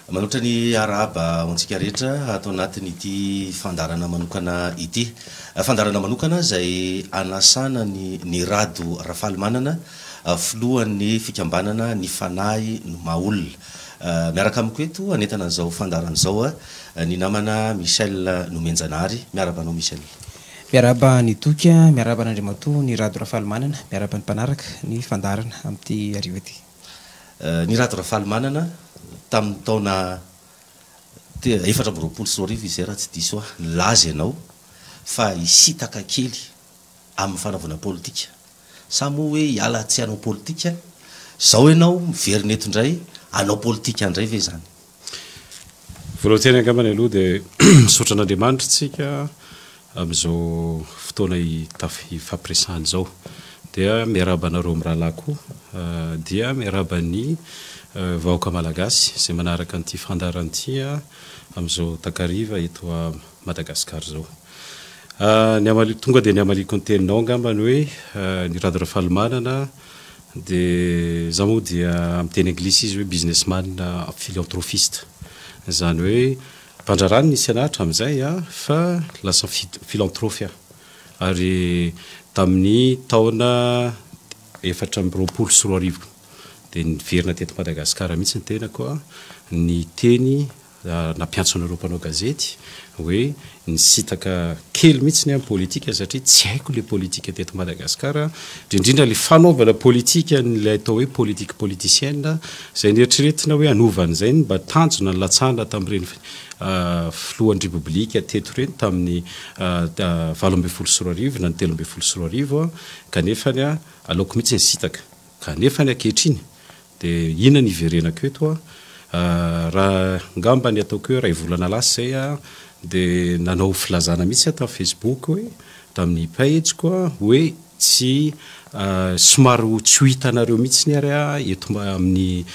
Manolotra ny arahaba ho antsika rehetra ato anatin'ity fandaharana manokana ity. Fandaharana manokana izay anasana an'i Ny Rado Rafalimanana, filohan'ny fikambanana Ny Fanahy no Maha Olona. Miaraka amiko eto hanentana an'izao fandaharana izao ny namana Michel Nomenjanahary. Miarahaba anao Michel. Miarahaba an'i Toky, miarahaba an'Andriamatoa Ny Rado Rafalimanana, miarahaba ny mpanaraka ny fandaharana amin'ity hariva ity. Ny Rado Rafalimanana, tamin'ny taona 2024 izay raha tsy diso aho, nilaza ianao fa hisintaka kely amin'ny fanaovana politika. Sa moa hoe hiala tsy hanao politika? Izao ianao miverina eto indray, hanao politika indray ve izany? Voalohany teny angambany aloha dia misaotra an'Andriamanitra isika amin'izao fotoana hifampiresahana izao. Dia miarahaba anareo mirahalahy koa. Dia miarahaba ny vahoaka malagasy izay manaraka an'ity fandaharana ity amin'izao takariva eto Madagasikara izao. Ny hamali-, tonga dia ny hamaliako ny teninao angambany hoe ny Rado Rafalimanana Dia izaho moa dia amin'ny teny anglisy izy hoe businessman philanthropiste. Izany hoe mpandraharaha no nisy anah hatramin'izay fa lasa philanthrophe aho. Ary tamin'ny taona 2024 dia niverina teto Madagasikara mihitsy ny tenako niteny nampiantso anareo mpanao gazety hoe nisintaka kely mihitsy ny aho politika satria tsy haiko le politika teto Madagascar, indrindrindra le fanaovana politika an'ilay atao hoe politique politicienne izay neritreretina hoe hanova an'izay ny mba tanjona nilatsahana tamin'ireny filohan'ny Repoblika teto ireny tamin'ny 2018 na ny 2013 kanefa aleoko mihitsy nisintaka kanefa ny ankehitriny Dia inona no hiverenako eto a? Raha ngamba ny ataoko hoe iray volana lasa izay aho dia nanao filazana mihitsy aho tamin'ny Facebook hoe, tamin'ny page-ko hoe tsy somary ho tsy ho hitanareo mihitsy ary aho eto amin'ny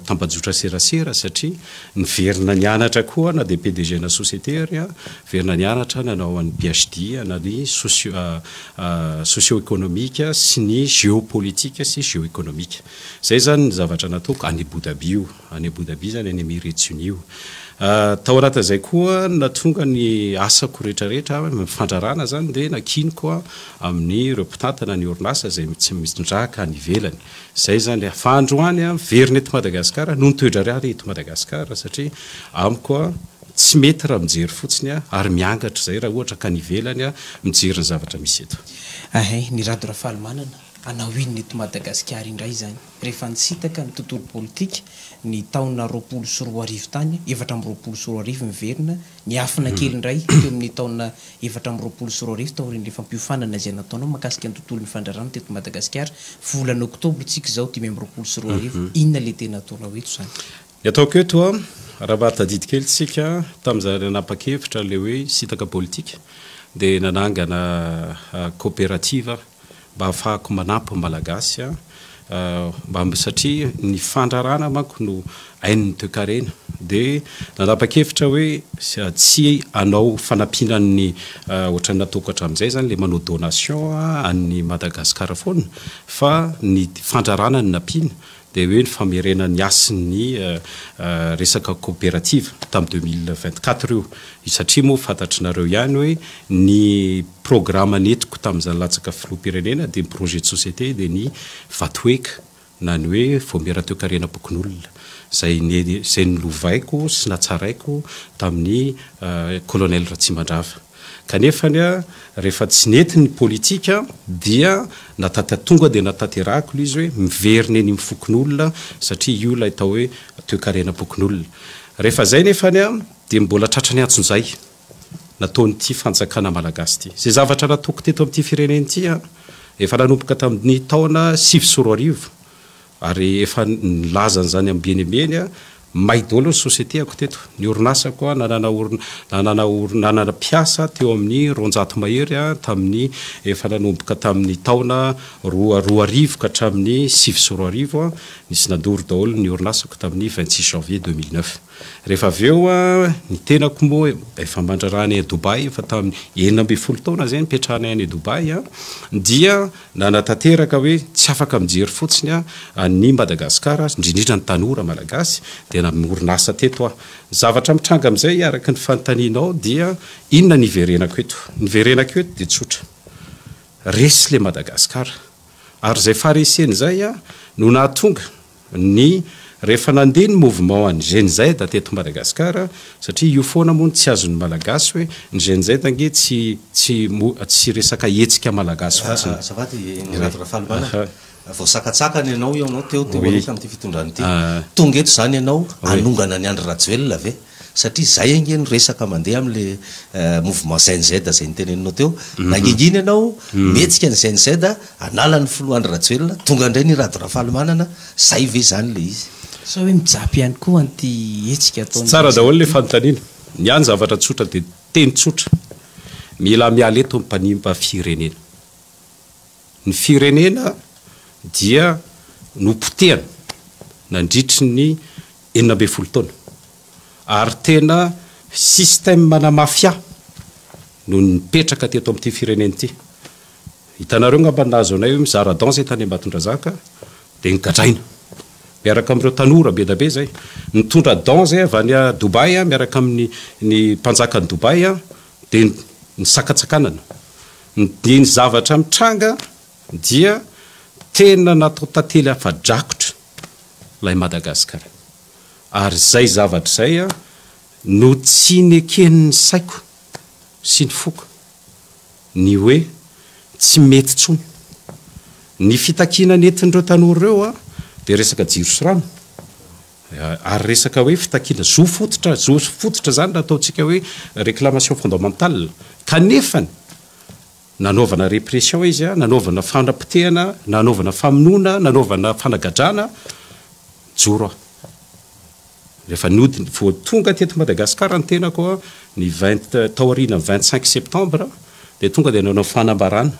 tambajotra serasera satria niverina nianatra koa aho na dia PDG-na société ary aho, niverina nianatra nanao an'ny PHD na ny socio socio-économique sy ny géopolitique sy géoéconomique. Izay izany ny zavatra nataoko any Abu Dhabi io, any Abu Dhabi izany any Emirates Unis io. Tao anatin'izay koa no nahatonga ny asako rehetrarehetra, ny fandrarana izany dia nankiniko amin'ireo mpitantana ny orinasa izay tsy mitraka any ivelany. Izay izany, fa androany aho miverina eto Madagasikara noho ny toe-draharaha eto Madagasikara satria amiko tsy mety raha mijery fotsiny ary miangatra izay raha ohatra ka any ivelany mijery ny zavatra misy eto. Ahay, ny Rado Rafalimanana. Hanao inona eto Madagasikara indray izany? Rehefa nisintaka ny tontolo politika ny taona 2020 tany, 2024 miverina, niafina kely indray teo amin'ny taona 2024 taorian'ilay fampiofanana izay nataonao mahakasika ny tontolon'ny fandrarana teto Madagasikara, volana oktobra isika izao 2025, inona ilay tena ataonao eto izany? Ny ataoko eto an, raha mba tadidy kely tsika, tamin'izay nanapa-kevitra ilay hoe hisintaka politika dia nanangana coopérative aho, mba hahafahako manampy ny Malagasy mba satria ny fandrarana manko no ain'ny toekarena dia nanapa-kevitra hoe tsy hanao fanampiana ny ohatran'ny nataoko hatramin'izay izany ilay manao donation an'i Madagasikara foana fa ny fandrarana no nampiana dia hoe ny famerena ny hasin'ny resaka coopérative tamin'ny 2024 io, satria moa fantatrinareo ihany hoe ny programa nentiko tamin'izany latsaka filoham-pirenena dia ny projet de société dia ny vatoeka na ny hoe vaomieran-toekarenam-pokonolona izay izay nolovaiko sy natsaraiko tamin'ny colonel Ratsimandrava. Kanefa rehefa tsy nety ny politika dia natata tonga dia nataterahako ilay izy hoe miverina eny amin'ny fokonolona satria io ilay atao hoe toekarenam-pokonolona. Rehefa izay nefa dia mbola tratran'ny antsonjay nataon'ity fanjakana malagasy ity. Izay zavatra nataoko teto amin'ity firenena ity efa nanomboka tamin'ny taona 2009 Ary efa nilaza an'izany ambieny ambieny aho, may daholo ny société-ako teto, ny orinasako aho nanana orina, nanana orina, nanana mpiasa teo amin'ny 200 mahery aho tamin'ny efa nanomboka tamin'ny taona 2002 ka hatramin'ny 2009 aho, nisy nandoro daholo ny orinasako tamin'ny 26 janvier 2009. Rehefa avy eo ny tenako moa efa mandraharaha any Dubaï efa tamin'ny 16 taona izay nipetrahanay any Dubaï dia Nanatanteraka hoe tsy afaka mijery fotsiny an'i Madagasikara, indrindrindra ny tanora malagasy, dia Dia namorona asa teto aho. Ny zavatra mitranga amin'izay araka ny fanontanianao dia inona ny hiverenako eto? Ny hiverenako eto dia tsotra. Resy ilay Madagasikara. Ary izay faharesena izay no nahatonga ny rehefa nandeha ny mouvement an'ny Gen Z teto Madagasikara, satria io foana moa no tsy azon'ny Malagasy hoe ny Gen Z ange tsy tsy tsy resaka hetsika Malagasy fotsiny. Azafady Ny Rado Rafalimanana, voasakatsakana ianao ianao teo teo aloha tamin'ity fitondrana ity. Tonga eto izany ianao hanongana an'i Andry Rajoelina ve? Satria izay ange no resaka mandeha amin'ilay mouvement Gen Z izay noteneninao teo. Nangingina ianao, mihetsika ny Gen Z, hanala ny filoha Andry Rajoelina, tonga indray ny Rado Rafalimanana, izay ve izany ilay izy? Sao hoe mijapy ihany koa an'ity hetsika ataon'ny Tsara Gen Z daholo ilay ity? fanontaniana. Ny ahy ny zavatra tsotra dia teny tsotra. Mila miala eto ny mpanimba firenena. Ny firenena dia nopotehana nandritry ny 16 taona ary tena système ana mafia no nipetraka teto amin'ity firenena ity. Hitanareo angamba ny nahazo anay hoe mizara dents zay tany Ambatondrazaka dia nogadraina miaraka amin'ireo tanora be dia be zay. Nitondra dents zay avy any Dubaï miaraka amin'ny ny mpanjakan'i Dubaï dia nisakantsakanana. Dia ny zavatra mitranga dia tena natao tantely afa-drakotra ilay Madagasikara. Ary izay zavatra izay no tsy neken'ny saiko sy ny foko ny hoe tsy mety intsony. Ny fitakiana nentin'ireo tanora ireo dia resaka jiro sy rano, ary resaka hoe fitakiana zo fototra, zo fototra izany raha ataontsika hoe réclamation fondamentale, kanefany nanaovana répression izy, nanaovana fanapotehana, nanaovana famonoana, nanaovana fanagadrana, nijoro aho. Rehefa nody, vao tonga teto Madagasikara ny tenako ny vingt, taorian'ny 25 septembre dia tonga dia nanao fanambarana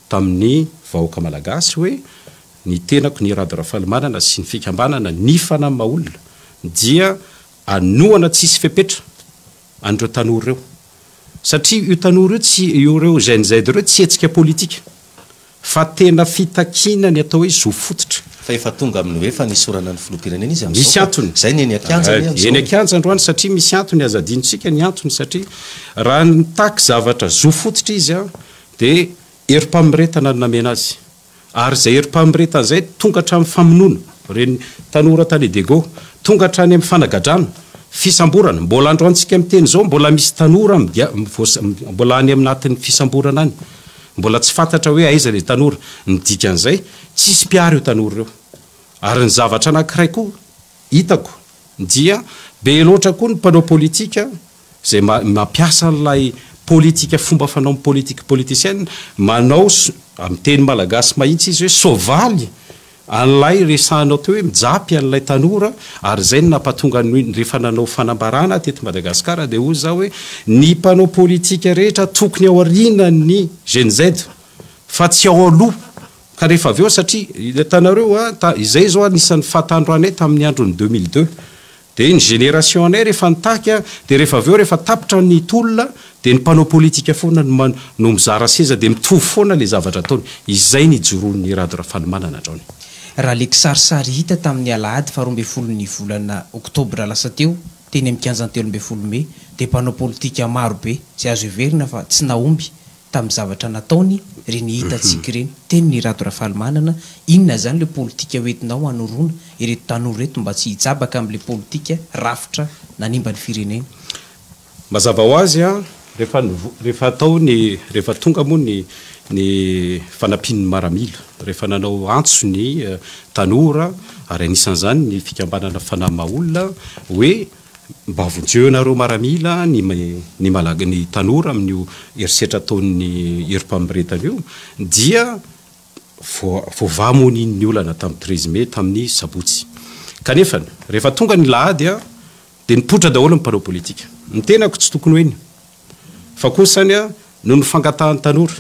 tamin'ny vahoaka malagasy hoe ny tenako Ny Rado Rafalimanana sy ny fikambanana Ny Fanahy Maha Olona dia hanohana tsisy fepetra an'ireo tanora ireo satria io tanora io tsy ireo Gen Z ireo tsy hetsika politika fa tena fitakiana ny atao hoe zo fototra. Fa efa tonga amin'ny hoe fanisorana ny filoham-pirenena izy amin'izao Misy ka. antony. Izay ny eny an-kianja anie amin'izao. Eny an-kianja androany satria misy antony, aza adinontsika ny antony satria raha nitaky zavatra zo fototra izy dia herim-pamoretana no namena azy. Ary izay herim-pamoretana izay tonga hatramin'ny famonoana ireny tanora tany Diego, tonga hatrany amin'ny fanagadrana, fisamborana. Mbola androantsika miteny izao mbola misy tanora mbola any anatin'ny fisamborana any. Mbola tsy fantatra hoe aiza ilay tanora. Ny dikan'izay, tsisy mpiaro io tanora ireo. Ary ny zavatra anankiray koa hitako dia be loatra koa ny mpanao politika izay mampiasa an'ilay politika fomba fanao amin'ny politique politicienne, manao amin'ny teny malagasy mahitsy izy hoe soavaly an'ilay resahanao teo hoe mijapy an'ilay tanora ary izay no nampatonga ny rehefa nanao fanambarana teto Madagasikara dia hoy izaho hoe ny mpanao politika rehetra tokony ao aorianan'ny Gen Z fa tsy ao aloha ka rehefa avy eo satria hitanareo a, izay izao anisan'ny fahatandroanay tamin'ny andron'ny 2002 Dia ny génération anay rehefa nitaky dia rehefa avy eo rehefa tapitra ny tolona dia ny mpanao politika foana no no mizara seza dia mitovy foana ilay zavatra ataony. Izay ny ijoroan'ny Rado Rafalimanana hatraony. Raha le kisarisary hita tamin'ny alahady faha 12 ny volana oktobra lasa teo teny amin'ny kianjan'ny 13 mey dia mpanao politika maro be izay azo heverina fa tsy nahomby tamin'ny zavatra nataony ireny hitantsika ireny. Teny ny Rado Rafalimanana, inona izany ilay politika hoentinao hanoroana ireto tanora ireto mba tsy hijabaka amin'ilay politika rafitra nanimba ny firenena? Mazava ho azy an, rehefa rehefa atao ny rehefa tonga moa ny ny fanampian'ny maramila, rehefa nanao antso ny tanora ary anisan'izany ny fikambanana Fanahy Maha Olona hoe Mba vonjeo ianareo maramila ny ny malag ny tanora amin'io herisetra ataon'ny herim-pamoretana io dia voa voavaha moa ny ny olana tamin'ny 13 mai tamin'ny sabotsy. Kanefa rehefa tonga ny lahady a dia nipoitra daholo ny mpanao politika. Ny tenako tsy tokony ho eny fa kosany a noho ny fangatahan'ny tanora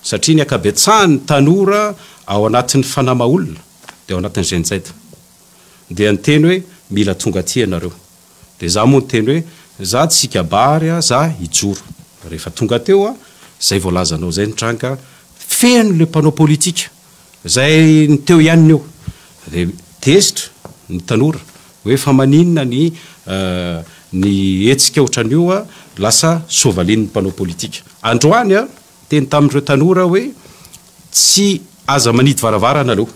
satria ny ankabetsahan'ny tanora ao anatin'ny fanahy maha olona dia ao anatin'ny Gen Z. Dia niteny hoe mila tonga aty ianareo. Dia za moa niteny hoe za tsy hikabary a, za hijoro. Rehefa tonga teo a, zay voalazanao zay nitranga, feno le mpanao politika, zay ny teo ihany ny eo. Dia tezitra ny tanora. Hoe fa maninona ny ny hetsika ohatran'io lasa soavalin'ny mpanao politika. Androany aho niteny tamin'ireo tanora hoe tsy aza manidy varavarana aloha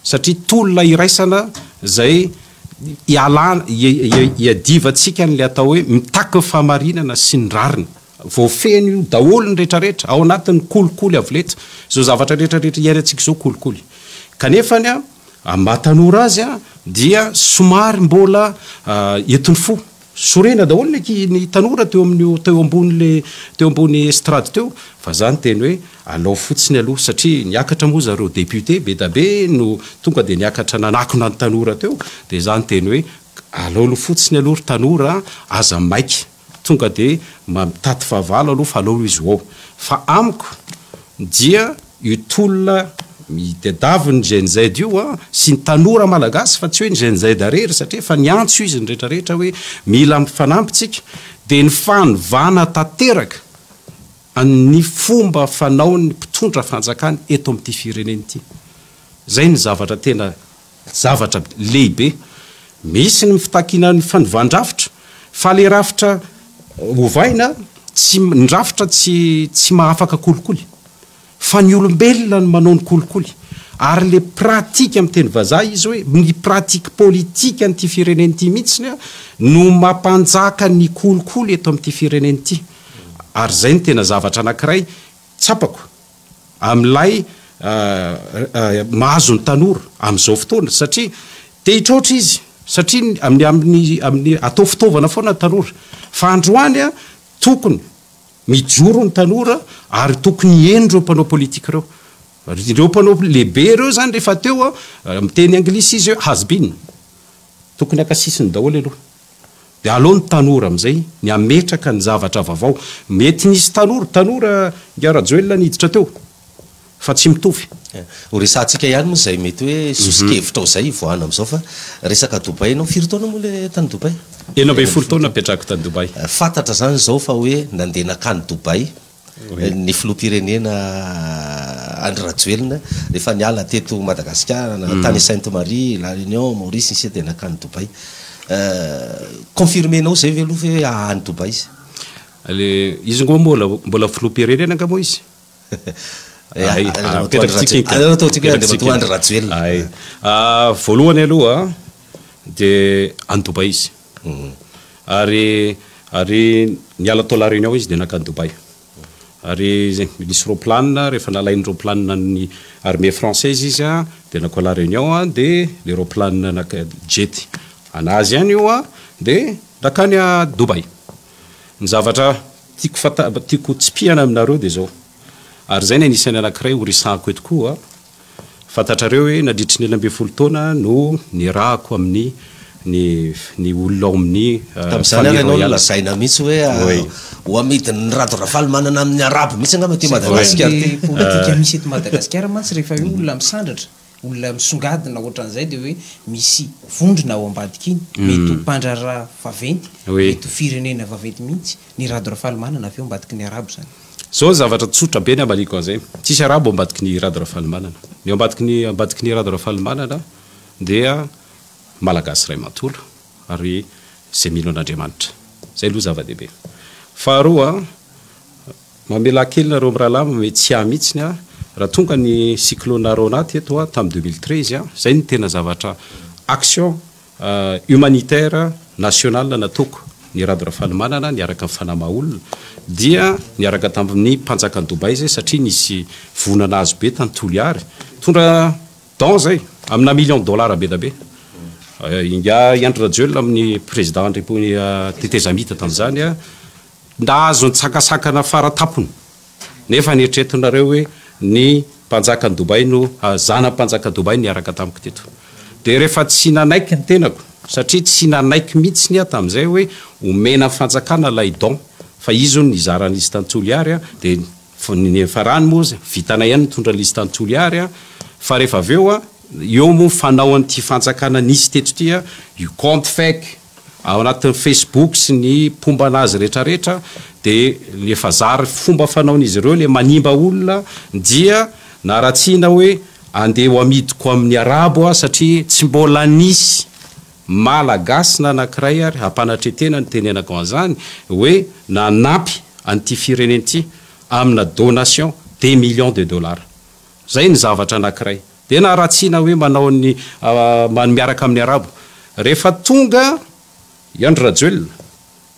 satria tolona iraisana izay ialana iadivantsika an'ilay atao hoe mitaky ny fahamarinana sy ny rariny. Voafehiny io daholo ny rehetrarehetra ao anatin'ny kolikoly avo lenta. Izao zavatra rehetrarehetra iainantsika izao kolikoly. Kanefa ny Amin'ny maha tanora azy dia somary mbola entin'ny fo. Sorena daholo ny ankizy, ny tanora teo amin'io, teo ambony teo ambony estrade teo, fa za niteny hoe alao fotsiny aloha satria niakatra moa zareo député be da be no tonga dia niakatra nanakona ny tanora teo, dia za niteny hoe alao aloha fotsiny aloha ry tanora a, aza maika. Tonga dia mba mitady fahavalo aloha fa aleo izy ho ao. Fa amiko dia io tolona mitadiavin'ny Gen Z io an, sy ny tanora malagasy fa tsy hoe ny Gen Z irery satria efa niantso izy ny rehetra rehetra hoe mila mifanampy tsika, dia ny fanovana tanteraka ny fomba fanaon'ny mpitondra fanjakana eto amin'ity firenena ity. Izay ny zavatra tena Zavatra lehibe. Misy ny fitakiana ny fanovan-drafitra, fa le rafitra ovaina tsy, ny rafitra tsy tsy mahafaka kolikoly, fa ny olombelona no manao ny kolikoly. Ary le pratique amin'ny teny vazaha izy hoe ny pratique politique an'ity firenena ity mihitsiny no mampanjaka ny kolikoly eto amin'ity firenena ity. Ary izay no tena zavatra anankiray tsapako. amin'ilay mahazo ny tanora amin'izao fotoana satria te hitroatra izy satria amin'ny amin'ny amin'ny atao fitaovana foana ny tanora fa androany a tokony mijoro ny tanora ary tokony heno ireo mpanao politika ireo, ireo mpanao lehibe ireo zany rehefa teo a miteny anglisy izy hoe has been tokony haka sisiny daholo aloha. Dia aleo ny tanora amin'izay ny hametraka ny zavatra vaovao. Mety nisy tanora, tanora ingahy Rajoelina niditra teo, fa tsy mitovy. Ho resahantsika ihany moa izay mety hoe soso-kevitra ao izay hivoahana amin'izao fa resaka Dubaï ianao, firy taona moa ilay tany Dubaï? 16 taona nipetrahako tany Dubaï. Fantatra izany izao fa hoe nandeha nankany Dubaï ny filoham-pirenena Andry Rajoelina rehefa niala teto Madagasikara na tany Sainte Marie, La Réunion, Maurice ny sisa dia nankany Dubaï. Confirmer-nao izay ve aloha hoe any Dubaï izy? Le izy ngoa mbola mbola filoham-pirenena angaha moa izy? Ay, apetrakintsika Aleo ataontsika hoe Andriamatoa Andry Rajoelina. Ay. Voalohany aloha dia any Dubaï izy. Ary ary niala tao La Réunion izy dia nankany Dubaï. Ary nisy roplanina, rehefa nalain'ny roplanina an'ny armée française izy an, dia nankao La Réunion an, dia ilay roplanina naka jet an'azy ihany io an, dia nankany Dubaï. Ny zavatra tiako fanta- tiako tsipihana aminareo dia izao, ary izay no anisan'ny anankiray horesahako eto koa, Fantatrareo hoe nandritry ny 16 taona no niarahako amin'ny ny ny olona ao amin'ny Tamin'izany ary famille ianao royale. nolazaina mihitsy hoe Oui. ho amidin'ny Rado Ravalomanana amin'ny Arabo mihitsy angamba ity Izay Madagasikara ny ity. politika misy eto Madagasikara mantsy rehefa hoe olona misandratra, olona misongadina ohatran'izay dia hoe misy vondrona ao ambadika iny, mety ho mpandraharaha vaventy, Oui. mety ho firenena vaventy mihitsy. Ny Rado Rafalimanana avy eo ambadiky ny Arabo izany. Zao zavatra tsotra be ny hamaliako an'izay. Tsisy arabo ambadiky ny Rado Rafalimanana. Ny ao ambadiky ny ambadiky ny Rado Rafalimanana dia Malagasy iray manontolo ary izay mino an'Andriamanitra. Izay aloha zava-dehibe. Faharoa, mamelà kely nareo mirahalahy manome tsiahy mihitsiny aho, raha tonga ny cyclone Arona teto tamin'ny 2013, izay no tena zavatra action Humanitaire national nataoko ny Rado Rafalimanana niaraka amin'ny Fanahy Maha Olona dia niaraka tamin'ny mpanjakan'i Dubaï zay satria nisy voina nahazo be tany Toliary nitondra don zay amina million de dollars be da be ingahy Andry Rajoelina amin'ny président tetezamita tamin'izany nahazo nitsakasakana faratampony Nefa neritreretinareo hoe ny mpanjakan'i Dubaï no zana-mpanjaka Dubaï niaraka tamiko teto. Dia rehefa tsy nanaiky ny tenako, satria tsy nanaiky mihitsiny aho tamin'izay hoe omena fanjakana ilay don, fa izy hono nizara ny liste an'i Toliary, dia ny farany moa vitanay ihany nitondra ny liste an'i Toliary, fa rehefa avy eo, eo moa ny fanao an'ity fanjakana nisy teto ity, io compte fake, Ao anatin'ny Facebook sy ny mpomba anazy rehetra rehetra dia efa zary fomba fanaon'izy ireo le manimba olona dia naratsiana hoe andeha ho amidiko amin'ny arabo aho satria tsy mbola nisy. Malagasy na anankiray ary ampanatretena ny tenenako an'izany hoe nanampy an'ity firenena ity amina donation des millions de dollars. Zay ny zavatra anankiray. Dia na ratsiana hoe manao ny miaraka amin'ny arabo. Rehefa tonga i Andry Rajoelina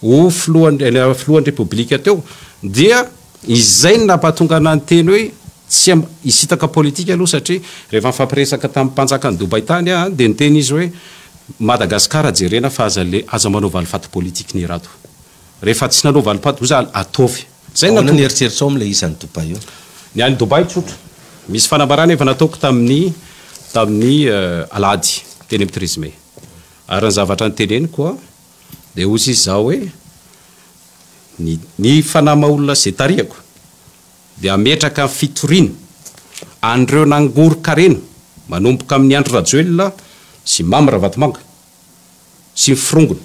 ho filohan'ny filohan'ny Repoblika teo dia izay no nampahatonga anah niteny hoe tsy hisintaka politika aloha satria rehefa nifampiresaka tamin'ny mpanjakan'i Dubaï tany aho dia niteny izy hoe Madagascar jerena fa aza le aza manao valifaty politique ny rado. Rehefa tsy nanao valifaty oza ataovy. Zay no Ahoana ny eritreritrao amin'ilay izy any Dubaï io? Ny any Dubaï tsotra. Misy fanambarana efa nataoko tamin'ny tamin'ny alahady teny amin'ny treize mai. Ary ny zavatra noteneniko dia hozy izy zaho hoe ny ny fanahy maha olona izay tarihako dia hametraka ny fitoriana an'ireo nangoron-karena manomboka amin'i Andry Rajoelina sy Mamy Ravatomanga sy ny forongony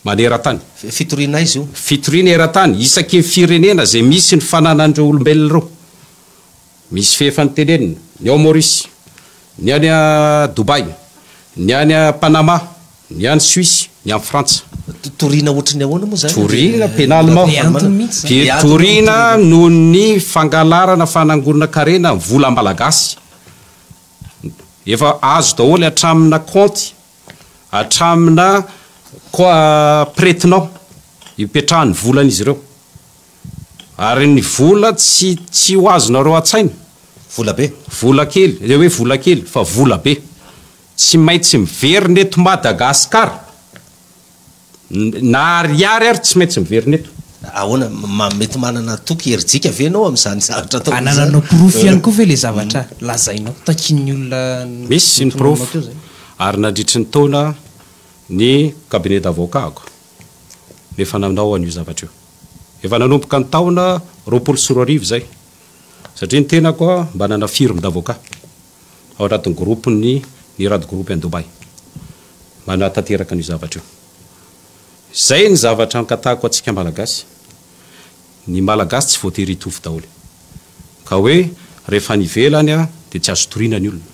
maneran-tany. Fitoriana aiza io? Fitoriana eran-tany, isaky ny firenena izay misy ny fananan'ireo olombelona ireo. Misy fehefa notenenina, ny ao Maurice, ny any Dubaï, ny any Panama, ny any Suisse, ny any Frantsa. Toriana ohatry ny ahoana moa izany? Toriana pénalement. Toriana noho ny fangalarana fanangonan-karena ny vola malagasy. Efa azo daholo hatramina kaonty, hatramina prête-nom ipetrahan'ny volan'izy ireo. Ary ny vola tsy tsy ho azonareo an-tsaina. Vola be. Vola kely, le hoe vola kely, fa vola be. Tsy maintsy miverina eto Madagascar. Na ariary ary tsy maintsy miverina eto. Ahoana, ma mety manana toky herijika ve ianao amin'izany zavatra ataonao izany? Anananao porofo ihany koa ve le zavatra lazainao? Takian'ny olona Misy ny notononinao porofo, teo zay. ary nandritry ny taona ny cabinet d'avocat-ko no efa nanao an'io zavatra io. Efa nanomboka ny taona 2020 izay, satria ny tenako mba nanana firme d'avocat ao anatin'ny groupe-n'ny ny Rad Group any Dubaï, manatanteraka an'io zavatra io. Izay ny zavatra angatahako antsika Malagasy, ny Malagasy tsy voatery hitovy daholo, ka hoe rehefa any ivelany dia tsy azo toriana ny olona.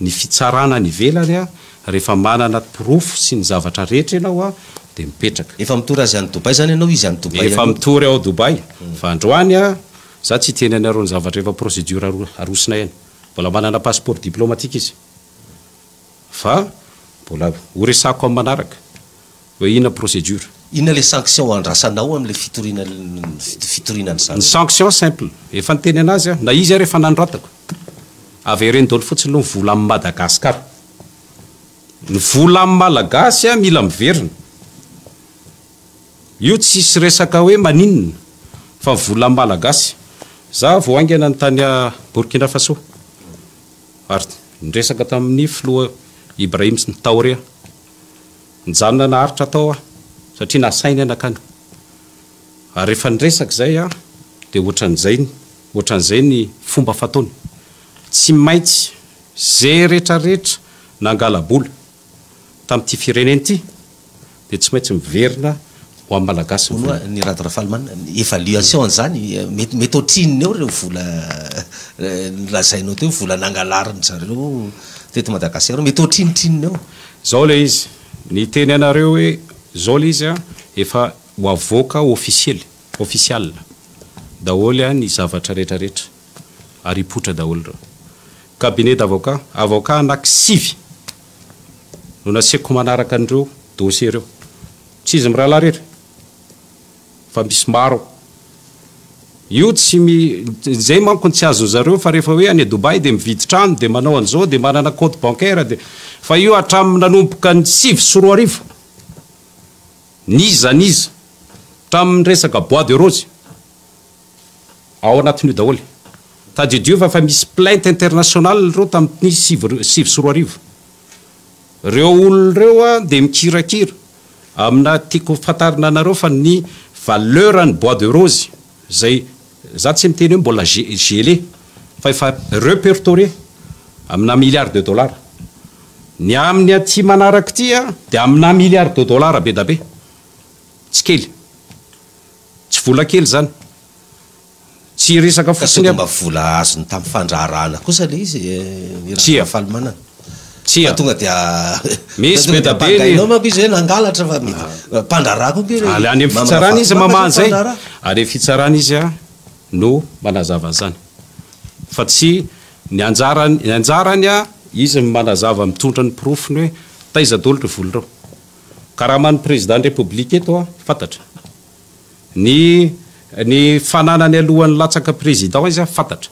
Ny fitsarana any ivelany rehefa manana porofo sy ny zavatra rehetra ianao dia mipetraka. Efa mitory azy any Dubaï zany ianao, izy any Dubaï Efa mitory ao Dubaï fa androany za tsy hiteny anareo ny zavatra efa procédure arosinay any. Mbola manana passeport diplomatique izy fa mbola ho resahako amin'ny manaraka. Hoe inona procédure? Inona ilay sanction andrasanao amin'ilay fitoriana fitoriana an'izany? Ny sanction simple, efa niteny an'azy aho, na izy ary efa nanoratako. Avereno daholo fotsiny aloha ny vola amin'i Madagascar. Ny vola amin'ny Malagasy mila miverina. Io tsisy resaka hoe maninona fa ny vola amin'ny Malagasy. Za vao haingana ny tany Burkina Faso ary niresaka tamin'ny filoha Ibrahim Traoré aho. Nijanona naharitra tao aho satria nasainy aho nankany. Ary rehefa niresaka izay aho dia ohatran'izay ohatran'izay ny fomba fataony. Tsy maintsy ze retraretra nangala-bola tamin'ity firenena ity dia tsy maintsy miverina ho an'ny Malagasy ny Hono vola. Ny Rado Rafalimanana, ny évaluation an'izany mety mety ohatrinona eo ireo vola nolazainao teo, vola nangalarin-dry zareo teto Madagasikara, mety ohatrinotrinona eo? Zao le izy, niteny anareo hoe zao le izy a, efa ho avoaka ofisiely, official, daholo ny zavatra rehetra rehetra ary hipoitra daholo ireo. Cabinet d'avocat, avocat anaky sivy no nasiako manaraka an'ireo dossier ireo. Tsy izy mirahalahy irery fa misy maro ao. Io tsy mi, zay manko no tsy azon zareo fa rehefa hoe any Dubaï dia mividy trano dia manao an'izao dia manana compte bancaire dia, fa io hatramin'ny nanomboka ny 2009 n'iza n'iza hatramin'ny resaka bois de rose ao anatin'io daholo. Tadidio fa efa misy plainte internationale ireo tamin'ny 2009. Ireo olona ireo dia mikirakira amina tiako fantarina anareo fa ny valeur ny bois de rose izay za tsy miteny hoe mbola gelé fa efa repertorié amina milliard de dollars. Ny amin'ny aty manaraka ity dia amina milliard de dollars be da be. Tsy kely. Tsy vola kely izany. Tsy hiresaka Ka sao fotsiny dia aho. mba vola azony tamin'ny fandraharahana kosa ilay izy e, ny Tsia. Rafalimanana. Tsia. Fa tonga dia Misy tonga be dia da be ny. ampangainao manko izy hoe nangalatra fa mpandraharaha koa ange Any amin'ny Mamy fitsarana izy Ravatomanga mamaha zao an'izay. mpandraharaha. Any amin'ny fitsarana izy no manazava an'izany. Fa tsy ny anjarany, ny anjarany izy no manazava mitondra ny porofony hoe taiza daholo ireo vola ireo. Karaman'ny président ny République eto fantatra. Ny ny fananany alohan'ny latsaka président izy fantatra.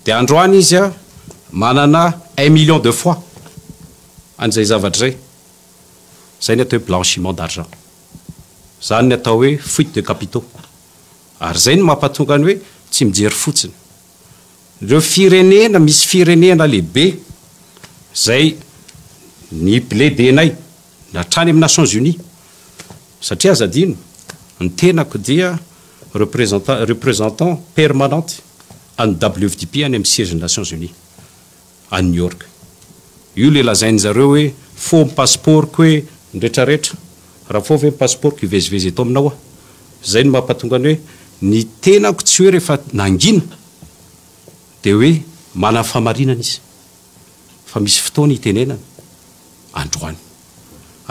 Dia androany izy manana un million de fois an'izay zavatra izay. Izay ny atao hoe blanchiment d'argent. Izany ny atao hoe fuite de capitaux. Ary izay no mampatonga ny hoe tsy mijery fotsiny. Ireo firenena, misy firenena lehibe izay ni-plaider-nay hatrany amin'ny Nations Unies. Satria aza adino, ny tenako dia representant, représentant permanente an'ny WFDP any amin'ny siège-n'ny Nations Unies any New York. Io ilay lazain-jareo hoe faux ny passeport-ko hoe ny retraretra. Raha faux ve ny passeport-ko hivezivezy eto aminao aho? Izay no mampatonga ny hoe ny tenako tsy hoe rehefa nangina dia hoe manana fahamarinana izy fa misy fotoana itenenana androany.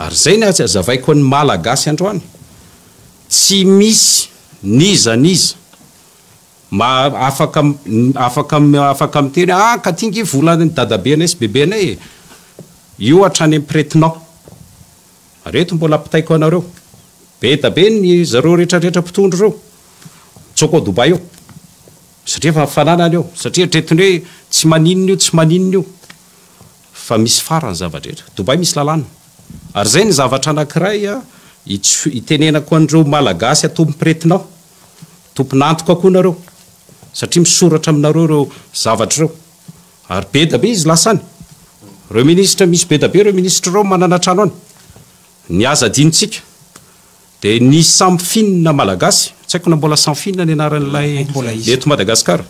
Ary izay ny azavaiko an'ny Malagasy androany, tsy misy n'iza n'iza ma afaka afaka afaka miteny hoe ah ka ty nge volan'ny dadabenay sy bebenay e! Io hatrany amin'ny pretinao. Ary eto mbola ampitaiko anareo, be da be ny zareo retraretra mpitondra ireo, mitsoaka ao Dubaï ao, satria efa fananany eo, satria eritreretiny hoe tsy maninona io, tsy maninona io, fa misy farany zava-drehetra. Dubaï misy lalàna. Ary izay ny zavatra anankiray itenenako an'ireo Malagasy ato amin'ny pretinao, tompon'antoka koa nareo, satria misoratra aminareo ireo zavatra ireo. Ary be da be izy lasa any. Ireo ministra, misy be da be ireo ministra ireo manana trano any. Ny aza adinontsika dia ny Samfin malagasy, tsy haiko na mbola Samfin ny anaran'ilay eto Madagascar.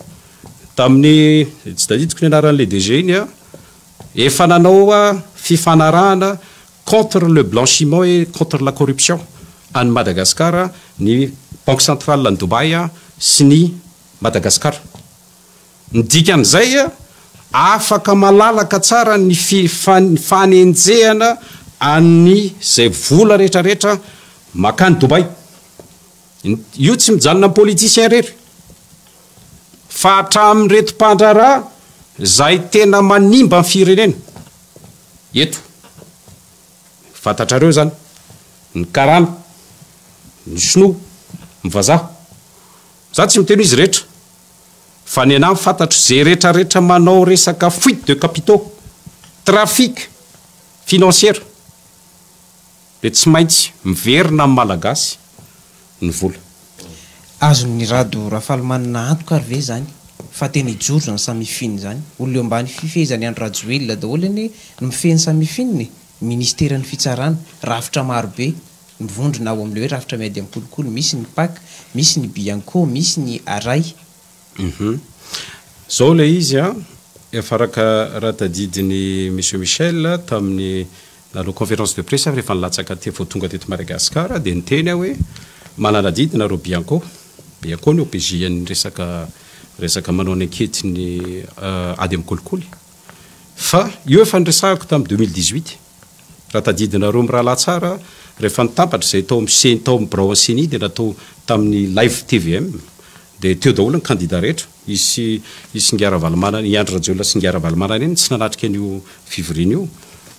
Tamin'ny, tsy tadidiko ny anaran'ilay DG iny an, efa nanao fifanarahana contre le blanchiment et contre la corruption any Madagascar ny Banque centrale any Dubaï sy ny Madagascar. Ny dikan'izay, afaka malalaka tsara ny fanenjehana an'izay vola rehetrarehetra makany Dubaï. Io tsy mijanona amin'ny politicien irery, fa hatramin'ireto mpandraharaha izay tena manimba ny firenena eto. Fantatrareo izany, ny karana, ny sinoa, ny vazaha. Za tsy miteny hoe izy rehetra. Fa ny anah fantatro ze retraretra manao resaka fuite de capitaux, trafic financière de tsy maintsy miverina am malagasy ny vola. Azon'i Rado Rafalimanana antoka ary ve izany fa tena hijoro izany Samifin izany? Olona eo ambany fifehezan'i Andry Rajoelina daholo anie no mifehy ny Samifin e! Ministeran'ny fitsarana, rafitra marobe, Mivondrona ao amin'ilay hoe rafitra miady amin'ny kolikoly, misy ny Pac, misy ny Bianco, misy ny Arai. Hum. Zao ilay izy an, efa araka raha tadidin'i Monsieur Michel tamin'ny nanao conférence de presse aho rehefa nilatsaka teo vao tonga teto Madagascar dia niteny aho hoe manana adidy nareo Bianco, Bianco ny OPJ an'ny resaka resaka manao ny ankety ny ady amin'ny kolikoly fa io efa niresahako tamin'ny 2018. Raha tadidinareo mirahalahy tsara, rehefa nitambatra izay tao amin'ny ceni, tao amin'ny birao an'ny ceni dia natao tamin'ny live tvm, dia teo daholo ny kandida rehetra, izy sy i Singa Ravalomanana, i Andry Rajoelina sy Singa Ravalomanana iny tsy nanatrika an'io fivoriana io,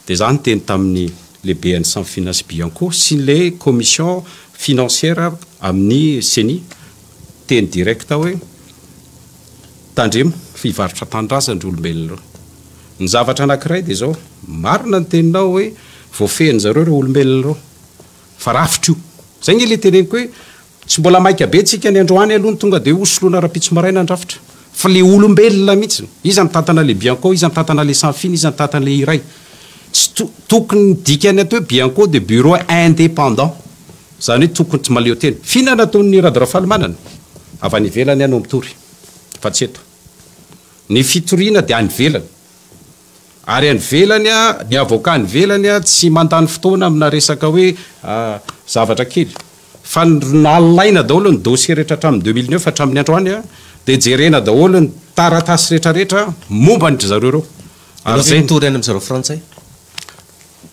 dia za niteny tamin'ny lehibean'ny Samfina sy Bianco sy ilay commission financière amin'ny ceni, teny direct hoe tandremo fa hivarotra tanindrazana ireo olombelona ireo. Ny zavatra anankiray dia izao, marina ny teninao hoe voafehin-jareo ireo olombelona ireo, fa rafitra io. Izay ange ilay teneniko hoe tsy mbola maika be tsika ny androany aloha no tonga dia ho soloina rahampitso maraina ny rafitra. Fa ilay olombelona mihitsy, iza mitantana ilay Bianco, iza mitantana ilay Sanfina, iza mitantana ilay iray. Tsy to, tokony ny dikany atao hoe Bianco dia bureau indépendant, izany hoe tokony tsy mahaleo tena. F'inona no ataon'ny Rado Rafalimanana? Avy any ivelany aho no mitory, fa tsy eto. Ny fitoriana dia any ivelany. Ary any ivelany, ny avocat any ivelany tsy mandany fotoana amina resaka hoe zavatra kely. Fa nalaina daholo ny dossier rehetra hatramin'ny 2009 hatramin'ny androany dia jerena daholo ny taratasy rehetra rehetra momba an-dry zareo ireo. Ianao ve mitory any amin-dry zareo frantsay?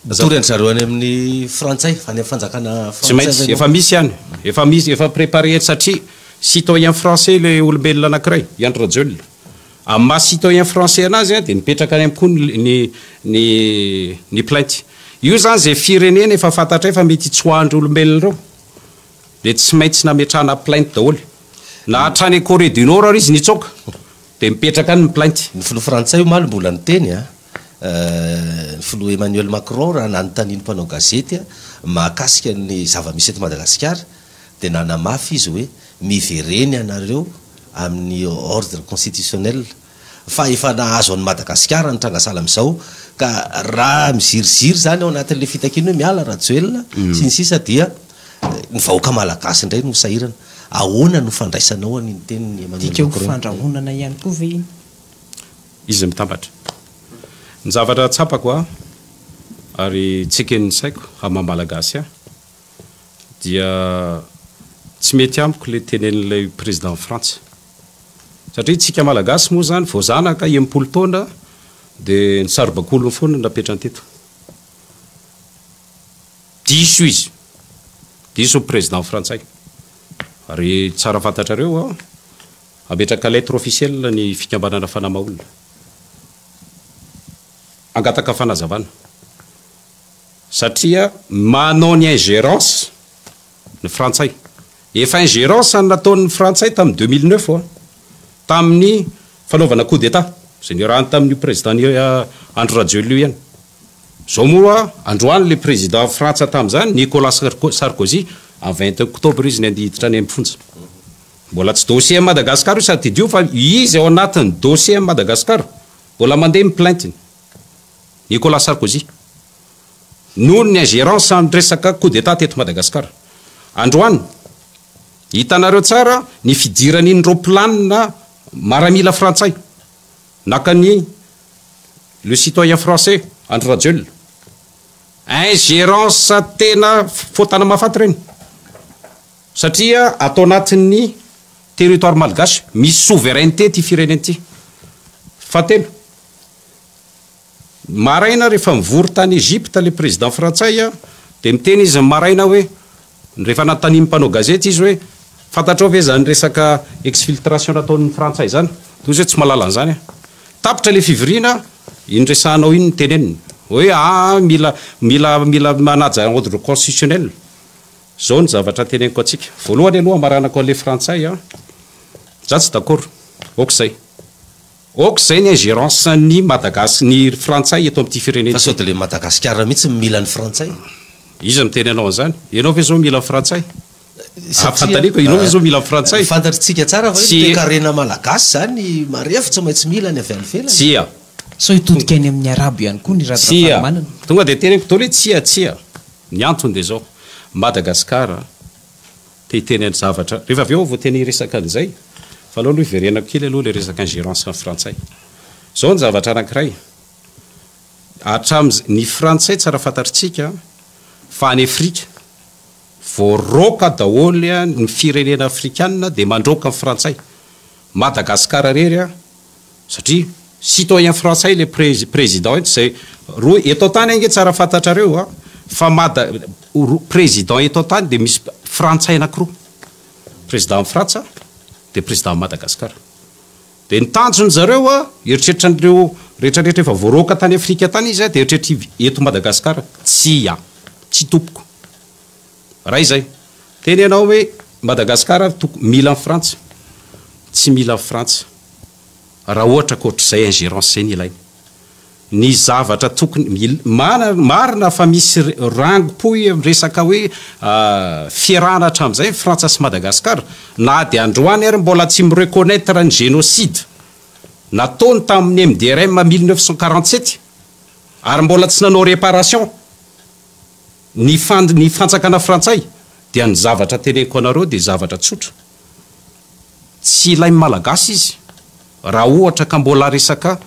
Mitory an-dry zareo any amin'ny frantsay, any amin'ny fanjakana frantsay Tsy maintsy, efa misy any, efa misy, efa préparé satria citoyen français ilay olombelona anankiray, i Andry Rajoelina. Amin'ny maha citoyen français anazy dia mipetraka any aminy koa ny ny ny plainte. Io izany izay firenena efa fantatray fa mety hitsoahan'ireo olombelona ireo dia tsy maintsy nametrahana plainte daholo. Na hatrany Corée du Nord ary izy nitsoaka dia mipetraka any ny plainte. Ny filoha frantsay omaly mbola niteny an, ny filoha Emmanuel Macron raha nanontanian'ny mpanao gazety mahakasika ny zava-misy eto Madagasikara dia nanamafy izy hoe miverena ianareo amin'ny ordre constitutionnel fa efa nahazo an'i Madagasikara ny tranga sahala amin'izao ka raha miziriziry izany ao anatin'ilay fitakiana hoe miala Rajoelina sy ny sisa dia ny vahoaka malagasy indray no sahirana. Ahoana no fandraisanao an'iny tenin'i Emmanuel Midika ho Macron iny? fandrahonana ihany koa ve iny? Izy mitambatra. Ny zavatra tsapako a, ary tsy eken'ny saiko amin'ny maha malagasy ahy, dia tsy mety amiko ilay tenenin'ilay président Frantsa. Satria tsika Malagasy moa zany vao zanaka 60 taona dia ny saribakoliny foana no napetrany teto. Diso izy. Diso ny président frantsay. Ary tsara fantatrareo an, hametraka lettre officielle ny fikambanana Fanamaolona. Hangataka fanazavana. Satria manao ny ingérence ny frantsay. Efa ingérence ny nataon'ny frantsay tamin'ny 2009 an, tamin'ny fanaovana coup d'Etat, izay niarahany tamin'io président Andry Rajoelina io ihany. Izao moa androany ilay président frantsa tamin'izany, Nicolas Sarkozy, en 20 octobre izy ny andeha hiditra any amin'ny fonja. Mbola tsy dossier an'i Madagascar io sady tadidio fa izy ao anatin'ny dossier an'i Madagascar, mbola mandeha ny plainte-ny. Nicolas Sarkozy. Noho ny ingérence amin'ny resaka coup d'Etat teto Madagascar. Androany, hitanareo tsara ny fidiran'iny roplanina maramila frantsay naka ny le citoyen français Andry Rajoelina. Ingérence tena fotana mahafaty ireny. Satria ato anatin'ny territoire malgache, misy souveraineté ity firenena ity. Fahatelo. Maraina rehefa mivory tany Egypte le président frantsay dia miteny izy ny maraina hoe, rehefa nanontanian'ny mpanao gazety izy hoe, fantatrao ve izany resaka exfiltration nataon'ny frantsay izany? Dia hoy izy hoe tsy mahalala an'izany aho. Tapitra le fivoriana, iny resahanao iny no teneniny, hoe aa mila mila mila manaja ordre constitutionnel. Zao ny zavatra teneniko antsika, voalohany aloha amaranako an'le frantsay an, za tsy d'accord, ok zay. Ok zay ny ingérence ny Madagasy ny frantsay eto amin'ity firenena Fa ity. sao de le Madagasikara mihitsy no mila ny frantsay? Iza miteny anao an'izany? Ianao ve zao mila ny frantsay? Satria Fanontaniako, ianao ve zao mila ny frantsay? Fantatritsika tsara fa hoe ny Tsy. toekarena malagasy zany marefo tsy maintsy mila ny avy any ivelany. Tsia. Sao hitodika any amin'ny arabo ihany koa ny Rado Tsia. Rafalimanana? Tonga dia teneniko daholo hoe tsia, tsia. Ny antony dia izao, Madagasikara Te hiteny any zavatra, rehefa avy eo aho vao tena hiresaka an'izay, fa aleo aloha hiverenako kely aloha ilay resaka ingérence ny frantsay. Izao ny zavatra anankiray, hatramin'izay, ny frantsay tsara fantatritsika fa any Afrika, voaroaka daholo ny firenena afrikana dia mandroaka ny frantsay. Madagascar irery satria citoyen frantsay le président eto zay roa eto an-tany ange tsara fantatrareo a fa mada roa président eto an-tany de misy frantsay anakiroa président frantsa de président Madagascar de ny tanjon zareo a eritreritra an'ireo retraretra efa voaroaka tany Afrika tany izy a de eritreritra eto Madagascar tsia tsy tompoko Ray zay. Teny ianao hoe Madagascar toko mila an'i Frantsa. Tsy mila an'i Frantsa. Raha ohatra ka ohatr'izay ingérence zay ny ilaina. Ny zavatra tokony mil mana marina fa misy rango-pohy amin'ny resaka hoe fiarahana hatramin'izay Frantsa sy Madagascar na dia androany ary mbola tsy mi-reconnaitre ny génocide nataony tamin'ny MDRM 1947 ary mbola tsy nanao réparation Ny fand ny fantsakana frantsay dia ny zavatra teneniko anareo dia zavatra tsotra. Tsy ilain'ny malagasy izy raha ohatra ka mbola resaka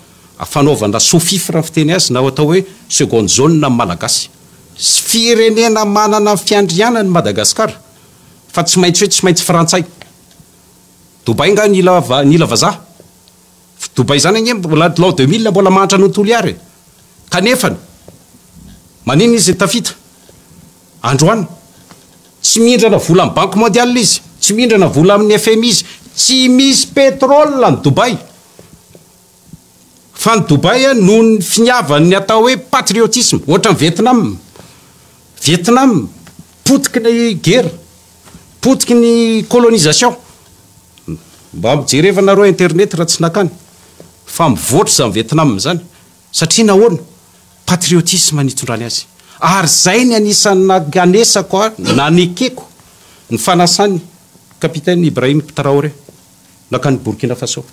fanaovana sous fifre ny fiteny azy na atao hoe seconde zone ny malagasy. Firenena manana ny fiandrianany Madagascar fa tsy maintsy hoe tsy maintsy frantsay. Dubaï nga nila nila vazaha? Dubaï zany anie mbola l'an 2000 mbola mahantra noho Toliara e. Kanefany maninona izy tafita androany? Tsy mindrana vola amin'ny banque mondiale izy, tsy mindrana vola amin'ny FMI izy, tsy misy pétrole any Dubaï. Fa ny Dubaï noho ny finiavany ny atao hoe patriotisme, ohatran'i Vietnam. Vietnam, potiky ny guerre, potiky ny colonisation. Mba mijereva nareo internet raha tsy nakany fa mivoatra izany Vietnam izany. Satria nahoana? Patriotisme nitondrany azy. Ary izay ny anisan'ny nankanesako ahy, nanekeko ny fanasan'ny Capitaine Ibrahim Traoré nankany Burkina Faso.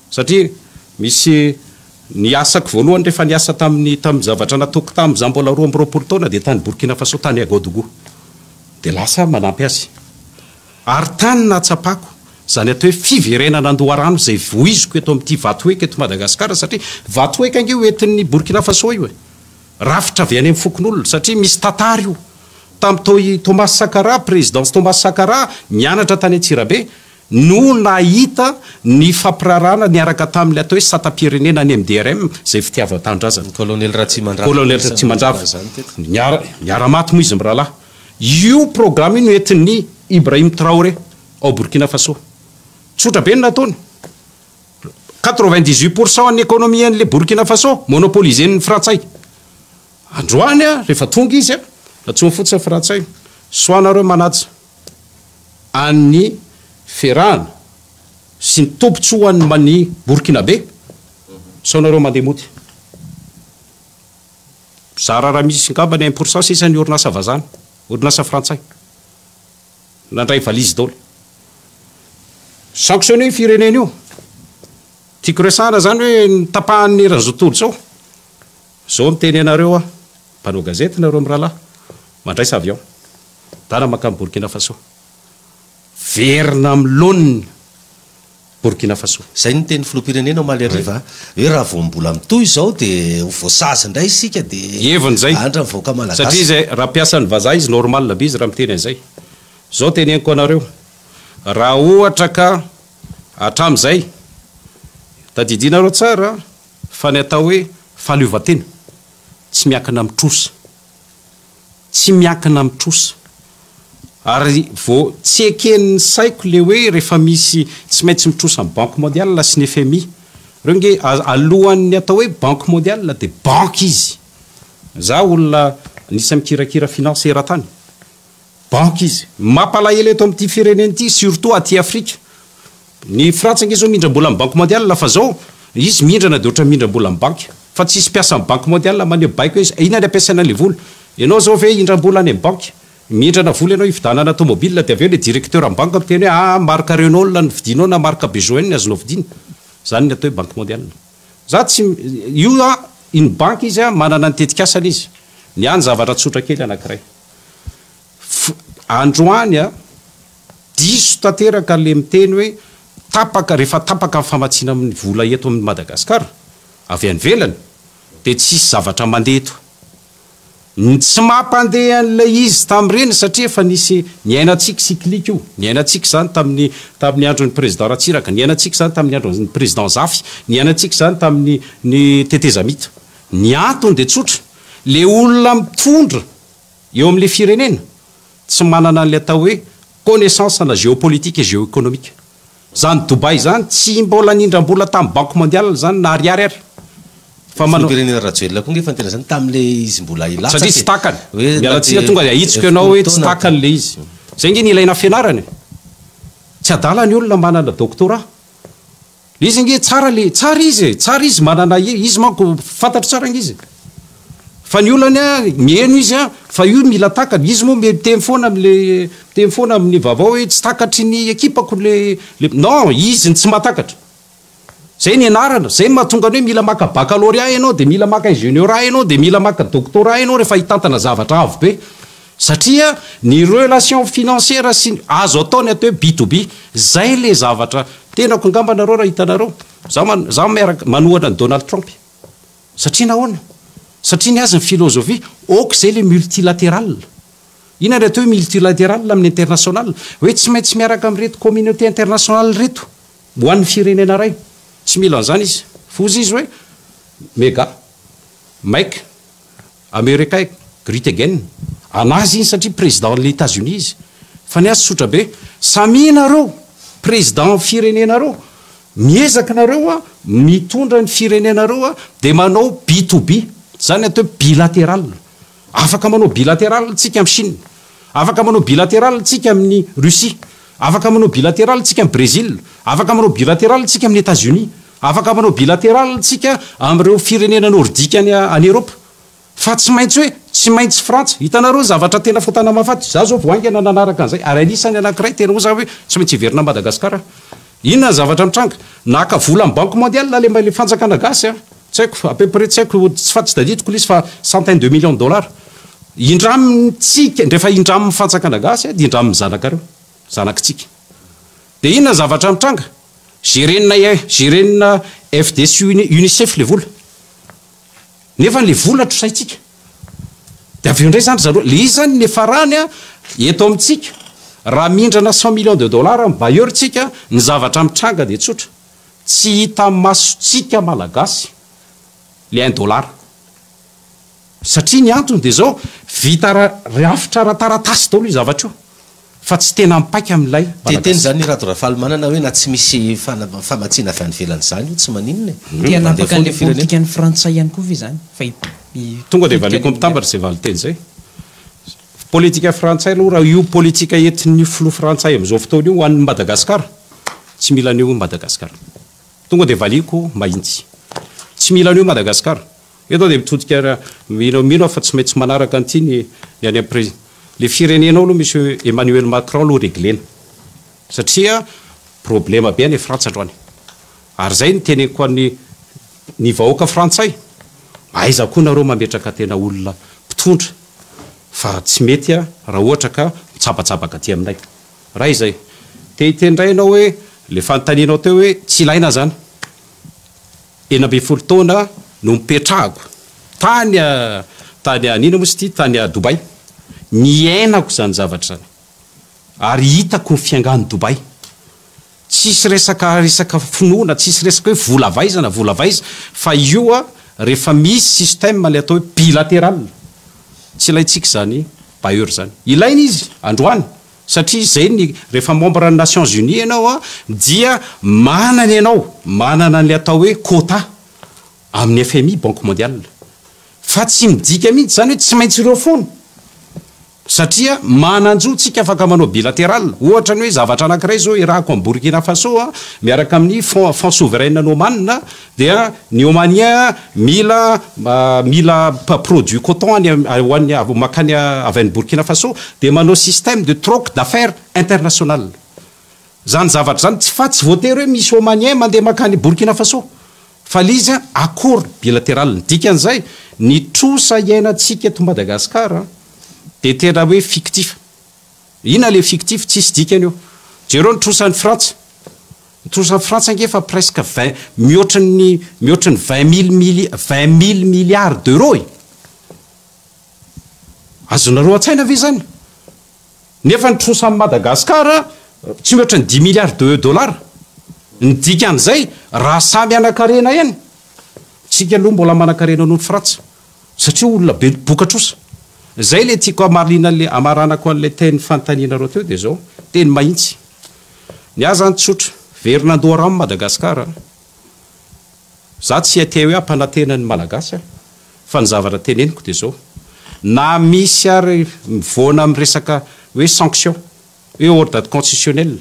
Satria misy ny asako voalohany rehefa niasa tamin'ny tamin'ny zavatra nataoko tamin'ny za mbola 22 taona dia tany Burkina Faso, tany Ouagadougou. Dia lasa aho manampy azy. Ary tany nahatsapako izany atao hoe fiverenana an-doharano izay voiziko eto amin'ity vatoheka eto Madagasikara satria vatoheka ange io entin'ny Burkina Faso io e! Rafitra avy any amin'ny fokonolona satria misy tantara io. Tamin'ny tao i Thomas Sankara, présidence Thomas Sankara, nianatra tany Antsirabe no nahita ny fampirarahana niaraka tamin'ilay atao hoe satam-pirenena any MDRM izay fitiavan-tanindrazana. Colonel Ratsimandrava. Colonel Ratsimandrava. Niara, niara-maty moa izy mirahalahy. Io programme io no entin'i Ibrahim Traoré ao Burkina Faso. Tsotra be ny nataony. 98 pour cent an'ny économie an'le Burkina Faso monopoliser-n'ny frantsay. Androany rehefa tonga izy, nantsoiny fotsiny ny frantsay, soit nareo manaja an'ny ferahana sy ny tombotsoan'ny Burkinabé, sao nareo mandeha mody. Zara raha misy ngamba ny un pour cent sisa ny orinasa vazaha, orinasa frantsay. Nandray valizy daholo. Sanctionner io firenena io. Tiako resahana zany hoe ny tapahan'ny eran'izao tontolo izao. Zao miteny anareo aho, mpanao gazety nareo mirahalahy, mandraisa avion. Dana mankany Burkina Faso. Verina amin'ny laoniny. Burkina Faso. Izay no tenin'ny filoham-pirenena omaly hariva hoe raha vao mbola mitohy izao dia ho voasazy indray isika dia Heviny izay. andra ny vahoaka malagasy. Satria izay raha mpiasan'ny vazaha izy normal be izy raha miteny an'izay. Izao teneniko anareo, raha ohatra ka hatramin'izay, tadidinareo tsara fa ny atao hoe fahaleovantena tsy miankina amin'ny trosa. Tsy miankina amin'ny trosa. Ary vao tsy eken'ny saiko le hoe rehefa misy tsy maintsy mitrosa amin'ny banque mondiale sy ny fmi. Reo nge alohan'ny atao hoe banque mondiale dia banque izy. Za olona anisan'ny mikirakira finance eran-tany. Banque izy. Mampalahelo eto amin'ity firenena ity surtout aty Afrika. Ny Frantsa ange zao mindram-bola amin'ny banque mondiale fa zao izy mindrana dia ohatran'ny mindram-bola amin'ny banque. Fa tsisy mpiasan'ny banque mondiale maneho baiko hoe inona ny ampiasaina an'ilay vola. Ianao zao ve hindram-bola any amin'ny banque? Mindrana vola ianao hividanana tomobile dia avy eo ilay directeur amin'ny banque miteny hoe aa marque Renault no vidinao na marque Peugeot ny azonao vidiana. Zany ny atao hoe banque mondiale. Za tsy io a iny banque izy a manana ny tetikasany izy. Ny ahy ny zavatra tsotra kely anankiray. F androany a diso tanteraka le miteny hoe tapaka rehefa tapaka ny famatsiana amin'ny vola eto amin'ny Madagascar avy any ivelany dia tsisy zavatra mandeha eto. Ny tsy mampandeha an'ilay izy tamin'ireny satria efa nisy niainantsika cyclique io, niainantsika izany tamin'ny tamin'ny andron'ny président Ratsiraka, niainantsika izany tamin'ny andron'ny président Zafy, niainantsika izany tamin'ny ny tetezamita. Ny antony dia tsotra, le olona mitondra eo amin'ilay firenena tsy manana an'ilay atao hoe connaissance na géopolitique et géoéconomique. Zany Dubaï zany tsy mbola nindram-bola tamin'ny banque mondiale zany na ariary ary. Fa manao. Filoham-pirenena Rajoelina koa nge efa niteny an'izany tamin'ilay izy mbola hilatsaka Satria tsy takany. Hoe Miala tsiny tonga dia ahitsiko ianao hoe tsy takany ilay izy. Zay nge ny ilaina fianarana e. Tsy adala ny olona manana doctorat. Le izy ange tsara le, tsara izy e, tsara izy manana, izy manko fantatro tsara ange izy e. Fa ny olany a, miheno izy a, fa io mila takany, izy moa miteny foana amle, miteny foana amin'ny vaovao hoe tsy takatry ny ekipako le, le, non, izy no tsy mahatakatra. Zay ny anarana, zay no mahatonga ny hoe mila maka baccalauréat ianao, de mila maka ingénierat ianao, de mila maka doctorat ianao rehefa hitantana zavatra avo be. Satria ny relation financière sy ny azo atao ny atao hoe B to B, zay le zavatra tenako angamba nareo raha hitanareo, za man- za miaraka manohana an'i Donald Trump. Satria nahoana? Satria ny azy ny philosophie, ok zay le multilatéral. Inona ny atao hoe multilatéral amin'ny international? Hoe tsy maintsy miaraka amin'ireto communauté internationale ireto ho an'ny firenena iray. Tsy mila an'izany izy. Hozy izy hoe, Mega, Make America Great Again. An'azy iny satria président-n'ny Etats-Unis izy. Fa ny azy tsotra be, samia nareo président firenenareo, miezaka nareo mitondra ny firenenareo dia manao B to B, zany atao hoe bilateral. Afaka manao bilateral tsika amin'i Chine, afaka manao bilateral tsika amin'i Russie, afaka manao bilateral tsika amin'i Brésil, afaka manao bilateral tsika amin'i Etats-Unis, afaka manao bilateral tsika amin'ireo firenena nordique any any Europe. Fa tsy maintsy hoe tsy maintsy Frantsa. Hitanareo ny zavatra tena fotana mahafaty? Za zao vao haingana nanaraka an'izay ary anisany anankiray tena hoy za hoe tsy maintsy hiverina Madagascar aho. Inona ny zavatra mitranga? Naka vola amin'ny banque mondiale le le fanjakana gasy a! Tsy haiko, à peu près tsy haiko, tsy fa tsy tadidiko le izy fa centaine de millions de dollars. Indramintsika, rehefa indramin'ny fanjakana gasy dia indramin'ny zanakareo, zanakitsika. Dia inona ny zavatra mitranga? Gérer-na, gérer-na FD sy Unicef le vola. Nefa le vola trosaintsika. De avy eo indray zany ry zareo, le izy zany niafarany a, eto amintsika, raha mindrana cent millions de dollars amin'ny bailleur tsika, ny zavatra mitranga de tsotra, tsy hita masontsika malagasy le un dollar. Satria ny antony de zao, vita rafitra ara-taratasy daholo io zavatra io. Fa tsy tena mipaika amin'ilay Te hiteny Malagasy. izany i Rado Rafalimanana hoe na tsy misy famatsiana avy any ivelany izany io tsy maninona e. Te Mandeha hanapaka foana an'ilay io firenena. politikan'ny frantsay ihany koa ve izany? Fa Tonga dia hitodika valiako any amin'ny mitambatra izay valinteny izay. Politika frantsay aloha raha io politika entin'ny filoha frantsay amin'izao fotoana io ho an'i Madagasikara, tsy mila an'io Madagasikara. Tonga dia valiako mahitsy. Tsy mila an'io Madagasikara. Eto aho dia mitodika raha mino mino aho fa tsy maintsy manaraka an'ity ny ny any amin'ny le firenena ao aloha monsieur Emmanuel Macron aloha reglena satria problema be any Frantsa androany ary zay no teneniko an'ny ny vahoaka frantsay aiza koa nareo mametraka tena olona mpitondra fa tsy mety raha ohatra ka mitsabatsabaka aty aminay ray izay te hiteny indray ianao hoe le fanontanianao teo hoe tsy ilaina zany 16 taona no nipetrahako tany tany inona moa izy ity tany Dubaï, niainako izany zavatra izany ary hitako ny fiangan'i Dubaï, tsisy resaka resaka finoana, tsisy resaka hoe vola avy aiza na vola avy aiza fa io rehefa misy système ilay atao hoe bilateral, tsy ilaintsika izany bailleur izany, ilaina izy androany Satria izay ny, rehefa membre ny Nations Unies ianao an, dia manana ianao, manana an'ilay atao hoe quota amin'ny FMI, Banque Mondiale. Fa tsy midika mihitsy izany hoe tsy maintsy ireo foana. Satria manan-jo tsika afaka manao bilateral. Ohatra ny hoe zavatra anankiray izao iarahako amin'i Burkina Faso an, miaraka amin'ny fonds, fonds souverain an'i Oman, Dia ny Omanien mila mila produit coton any ho an'ny mankany avy any Burkina Faso dia manao système de troc d'affaires international. Zany zavatra zany tsy fa tsy voatery hoe misy Omanien mandeha mankany Burkina Faso fa le izy accord bilateral. Ny dikan'izay ny trosa iainantsika eto Madagascar dia tena hoe fictif. Inona le fictif? Tsisy dikany io. Jereo ny trosan'i Frantsa. Ny trosan'i Frantsa ange efa presque vingt, mihoatry ny, mihoatry ny vingt mille mili, vingt mille milliards d'euros e! Azonareo an-tsaina ve izany? Nefa ny trosan'i Madagascar tsy mihoatry ny dix milliards de dollars. Ny dikan'izay, raha samy hanan-karena ihany, tsika aloha mbola manan-karena noho ny Frantsa. Satria olona be boka trosa. Zay le tiako hamarina anle hamaranako anle teny fanontanianareo teo de zao, teny mahintsy. Ny ahy zany tsotra, verina andoharano Madagascar a. Za tsy te hoe hampanantena ny Malagasy aho, fa ny zavatra teneniko de zao, na misy ary mivoana amin'ny resaka hoe sanction, hoe ordre constitutionnel,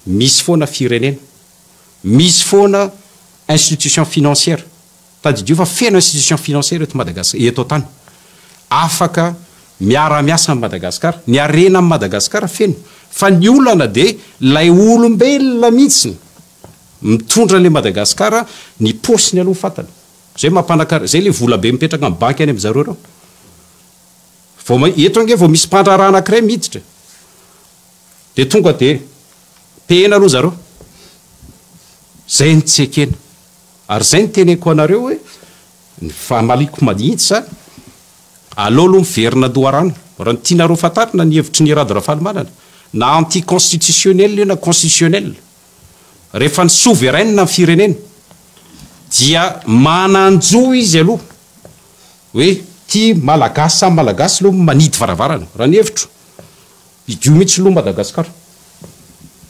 misy foana firenena. Misy foana institution financière, tadidio fa feno institution financière eto Madagascar, eto an-tany. Afaka miara-miasa amin'i Madagascar, ny harena amin'i Madagascar feno, fa ny olana dia ilay olombelona mihitsy mitondra an'ilay Madagascar, ny paosiny aloha fantany. Izay mampanakarena, izay ilay vola be mipetraka amin'ny banky any amin'zareo ireo. Vao mai, eto ange vao misy mpandraharaha anankiray miditra. Dia tonga dia pehena aloha zareo. Zay no tsy ekena. Ary zay no teneniko anareo hoe, ny famaliko mihitsy zany, aleo aloha miverina loharano. Raha ny tianareo fantarina ny hevitry ny Rado Rafalimanana, na anti-constitutionnel io na constitutionnel. Rehefa ny souveraine ny firenena dia manan-jo izy aloha hoe ty Malagasy samy Malagasy aloha manidy varavarana, raha ny hevitro. Idio mihitsy aloha Madagascar.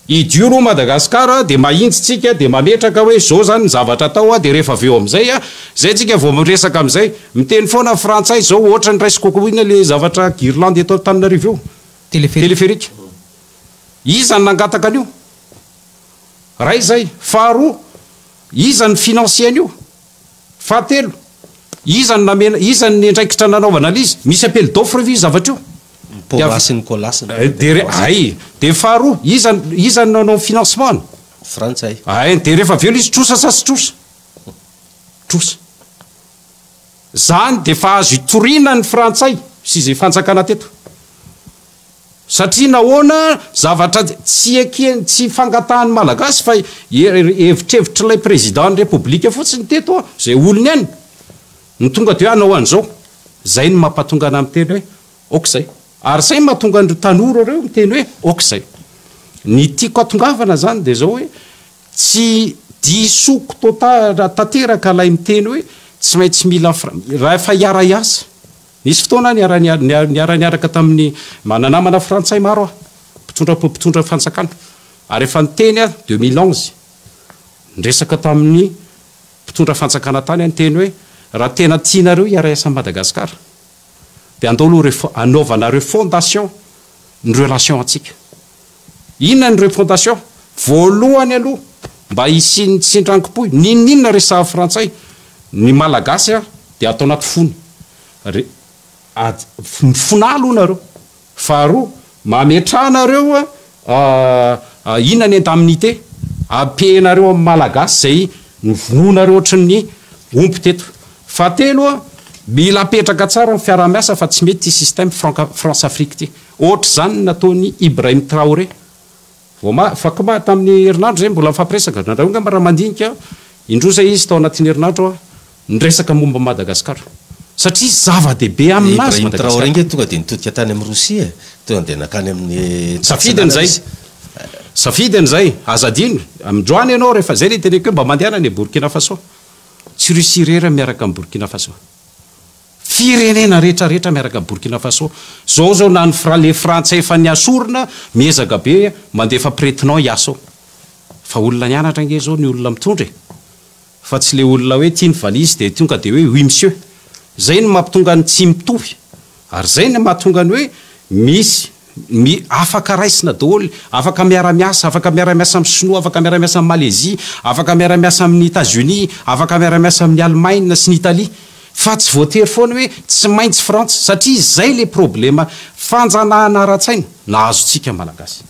Idio aloha Madagascar dia mahintsy tsika dia mametraka hoe zao zany ny zavatra atao a, dia rehefa avy eo amizay a, zay tsika vao miresaka amizay. Miteny foana ny frantsay zao ohatra ny raisiko koa inona le zavatra guirlande eto Antananarivo io? Téléphérique. Téléphérique. Iza no nangataka an'io? Ray izay. Faharoa, iza no financier an'io? Fahatelo, iza no namena, iza no niandraikitra nanaovana an'ilay izy? Misy appel d'offre ve io zavatra io? Ny Poma sy ny Colas no Dia re, hay, dia faharoa, iza, iza no nanao ny financement-ny? Frantsay. Hay, dia rehefa avy eo ilay izy trosa sa tsy trosa? Trosa. Izany dia efa azo itoriana ny frantsay sy izay fanjakana teto. Satria nahoana, zavatra tsy eken, tsy fangatahan'ny Malagasy fa evitrevitr'ilay président ny Repoblika fotsiny teto izay olony any no tonga dia hoe hanao an'izao. Izay no mampatonga anah miteny hoe ok izay. Ary izay no mahatonga an'ireo tanora ireo miteny hoe ok izay. Ny tiako hatongavana izany dia izao hoe tsy disoko tota, tanteraka ilay miteny hoe tsy maintsy mila, raha efa hiara-hiasa. Nisy fotoana aho niara-niaraka tamin'ny, mana-namana frantsay maro aho, mpitondra mpitondra fanjakana, ary efa niteny aho 2011, niresaka tamin'ny mpitondra fanjakana tany aho niteny hoe raha tena tianareo hiara-hiasa amin'i Madagasikara dia andao aloha refo, anaovana refondation ny relation antsika. Inona ny refondation? Voalohany aloha mba hisian'ny tsindrangopohy, n'inon'inona resahan'ny frantsay, ny malagasy dia atao anaty fony. Re, ad, mifonà aloha nareo. Faharoa, mametraha nareo inona ny indemnité ampianareo amin'ny malagasy izay novonoinareo ohatry ny omby teto. Fahatelo, mila apetraka tsara ny fiaraha-miasa fa tsy mety ity système franc, France Afrique ity. Ohatr'izany ny nataon'i Ibrahim Traoré. Vao ma, fa koma tamin'ny herinandro izay mbola nifampiresaka, nareo angamba raha mandinika, indroa izay izy tao anatin'ny herinandro niresaka momba an'i Madagasikara. Satria zava-dehibe aminazy Ibrahim Traoré Madagasikara. ange tonga dia nitodika tany amin'i Rosia e! Tonga dia nankany amin'ny Safidiny tatsinanana izay. izy. Safidiny izay. Aza adino, amindroany ianao rehefa, izay ilay teneniko hoe mba mandehana any Burkina Faso. Tsy Russie irery miaraka amin'i Burkina Faso. Firenena rehetra rehetra miaraka am Burkina Faso zao zao na ny fra le frantsay efa niasorina miezaka be mandefa pretinant hiasa ao fa olona nianatra ange zao ny olona mitondra e fa tsy le olona hoe ty ny valizy de tonga de hoe oui monsieur zay no mampitonga ny tsy mitovy ary zay no mahatonga ny hoe misy Mi, afaka raisina daholo, afaka miara-miasa, afaka miara-miasa amin'ny Sinoa, afaka miara-miasa amin'i Malaisie, afaka miara-miasa amin'i Etats-Unis, afaka miara-miasa amin'i Allemagne sy ny Italie. Fa tsy voatery foana hoe tsy maintsy Frantsa, satria izay ilay problema fanjanahana ara-tsaina nahazo antsika Malagasy.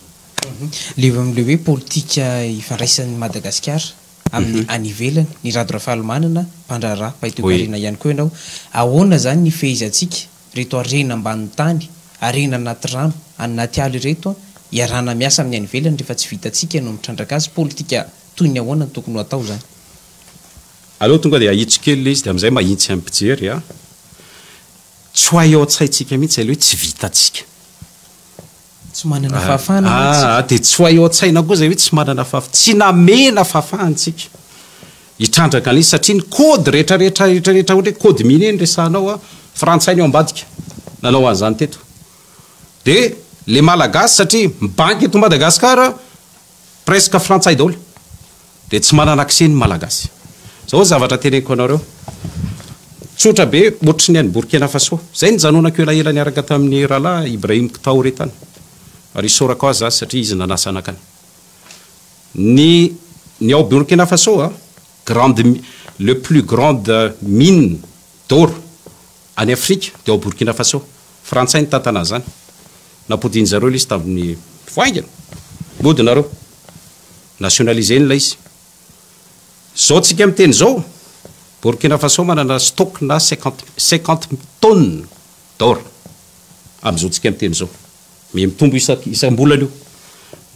Le amin'ilay hoe politika ifandraisan'i Madagasikara amin'ny any ivelany, Ny Rado Rafalimanana, mpandraharaha, mpahay toekarena ihany koa ianao. Ahoana izany ny ifehezantsika Ireto harena ambanin'ny tany, harena anaty rano, anaty ala ireto iarahana miasa amin'ny any ivelany rehefa tsy vitantsika no mitrandraka azy, politika toy ny ahoana no tokony ho atao izany? Aleo tonga dia ahitsy kely ilay izy dia amin'izay mahitsy amin'ny mpijery a! Tsy ho hay ao an-tsaintsika mihitsy ilay hoe tsy vitantsika. Tsy manana fahafahana mantsy Aa dia tsy ho hay ao an-tsaina koa izay hoe tsy manana fahaf-, tsy namena fahafahana isika hitrandraka an'ilay izy satria ny code rehetra rehetra rehetra rehetra ohatra hoe code minier no resahanao a, frantsay ny ao ambadika nanao an'izany teto. Dia le malagasy satria ny banky eto Madagasikara presque frantsay daholo. Dia tsy manana accès ny Malagasy. Zao ny zavatra teneniko anareo. Tsotra be ohatry ny any Burkina Faso. Zay nijanonako elaela niaraka tamin'ny rahalahy Ibrahim Traoré tany. Ary isaorako azy za satria izy nanasa anakany. Ny ny ao Burkina Faso a, grande le plus grande mine d'or any Afrika dia ao Burkina Faso. Frantsay nitantana an'izany. Nampodian'ny zareo ilay izy tamin'ny vao haingana. Mody nareo. Nationaliser-ny ilay izy. Izao tsika miteny izao, Burkina Faso manana stock na 50, 50 tonnes d'or amin'izao tsika miteny izao. Miha mitombo isa, isam-bolana io.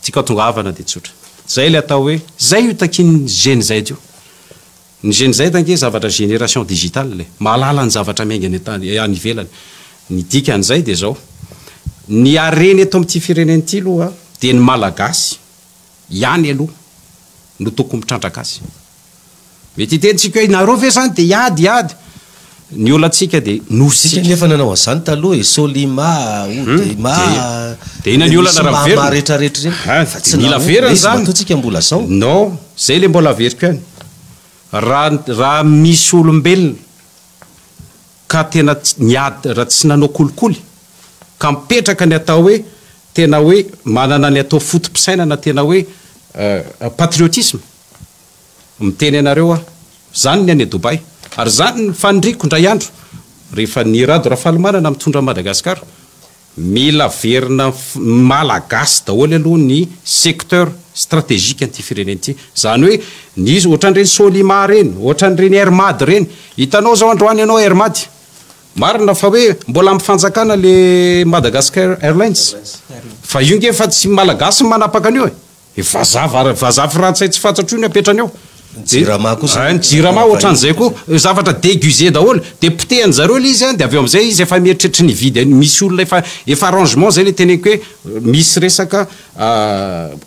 Tiako hatongavana dia tsotra. Izay ilay atao hoe, izay io takian'ny Gen Z io. Ny Gen Z ange zavatra génération digitale e, mahalala ny zavatra miainga any an-tany, any ivelany. Ny dikan'izay dia izao, ny harena eto amin'ity firenena ity aloha dia ny Malagasy ihany aloha. no tokony mitrandraka azy. Mety hiteny tsika hoe nareo ve zany de hiady hiady. Ny olantsika de nosy Tsika tsika. nefa nanao an'izany taloha e, Solima, Odema, De inona ny ireny olana raha Soma miverina? rehetrarehetra ireny. Ah, Fa de tsy mila nahomby averina ilay izy zany. matoa tsika mbola zao. Non, zay le mbola averiko ihany. Raha raha misy olombelona ka tena tsy niady raha tsy nanao kolikoly ka mipetraka ny atao hoe tena hoe manana ny atao foto-pisainana tena hoe patriotisme, Miteny anareo aho, zany ny any Dubaï, ary zany ny faniriako indray andro, rehefa ny Rado Rafalimanana mitondra an'i Madagascar, mila averina Malagasy daholo aloha ny secteur stratégique an'ity firenena ity, zany hoe ny ohatran'ireny Solima ireny, ohatran'ireny Air Mad ireny, hitanao zao androany ianao Air Mad, marina fa hoe mbola amin'ny fanjakana le Madagascar Airlines, fa io nge fa tsy Malagasy no manapaka an'io e. E vazaha var vazaha frantsay tsy fantatro io ny apetrany ao. Ny jirama koa zany. Ny jirama ohatran'izay koa, zavatra déguisé daholo, de potehan zareo le izy an, de avy eo amizay izy efa mieritreritra ny hividy any, misy olona efa efa arrangement zay le teneniko hoe misy resaka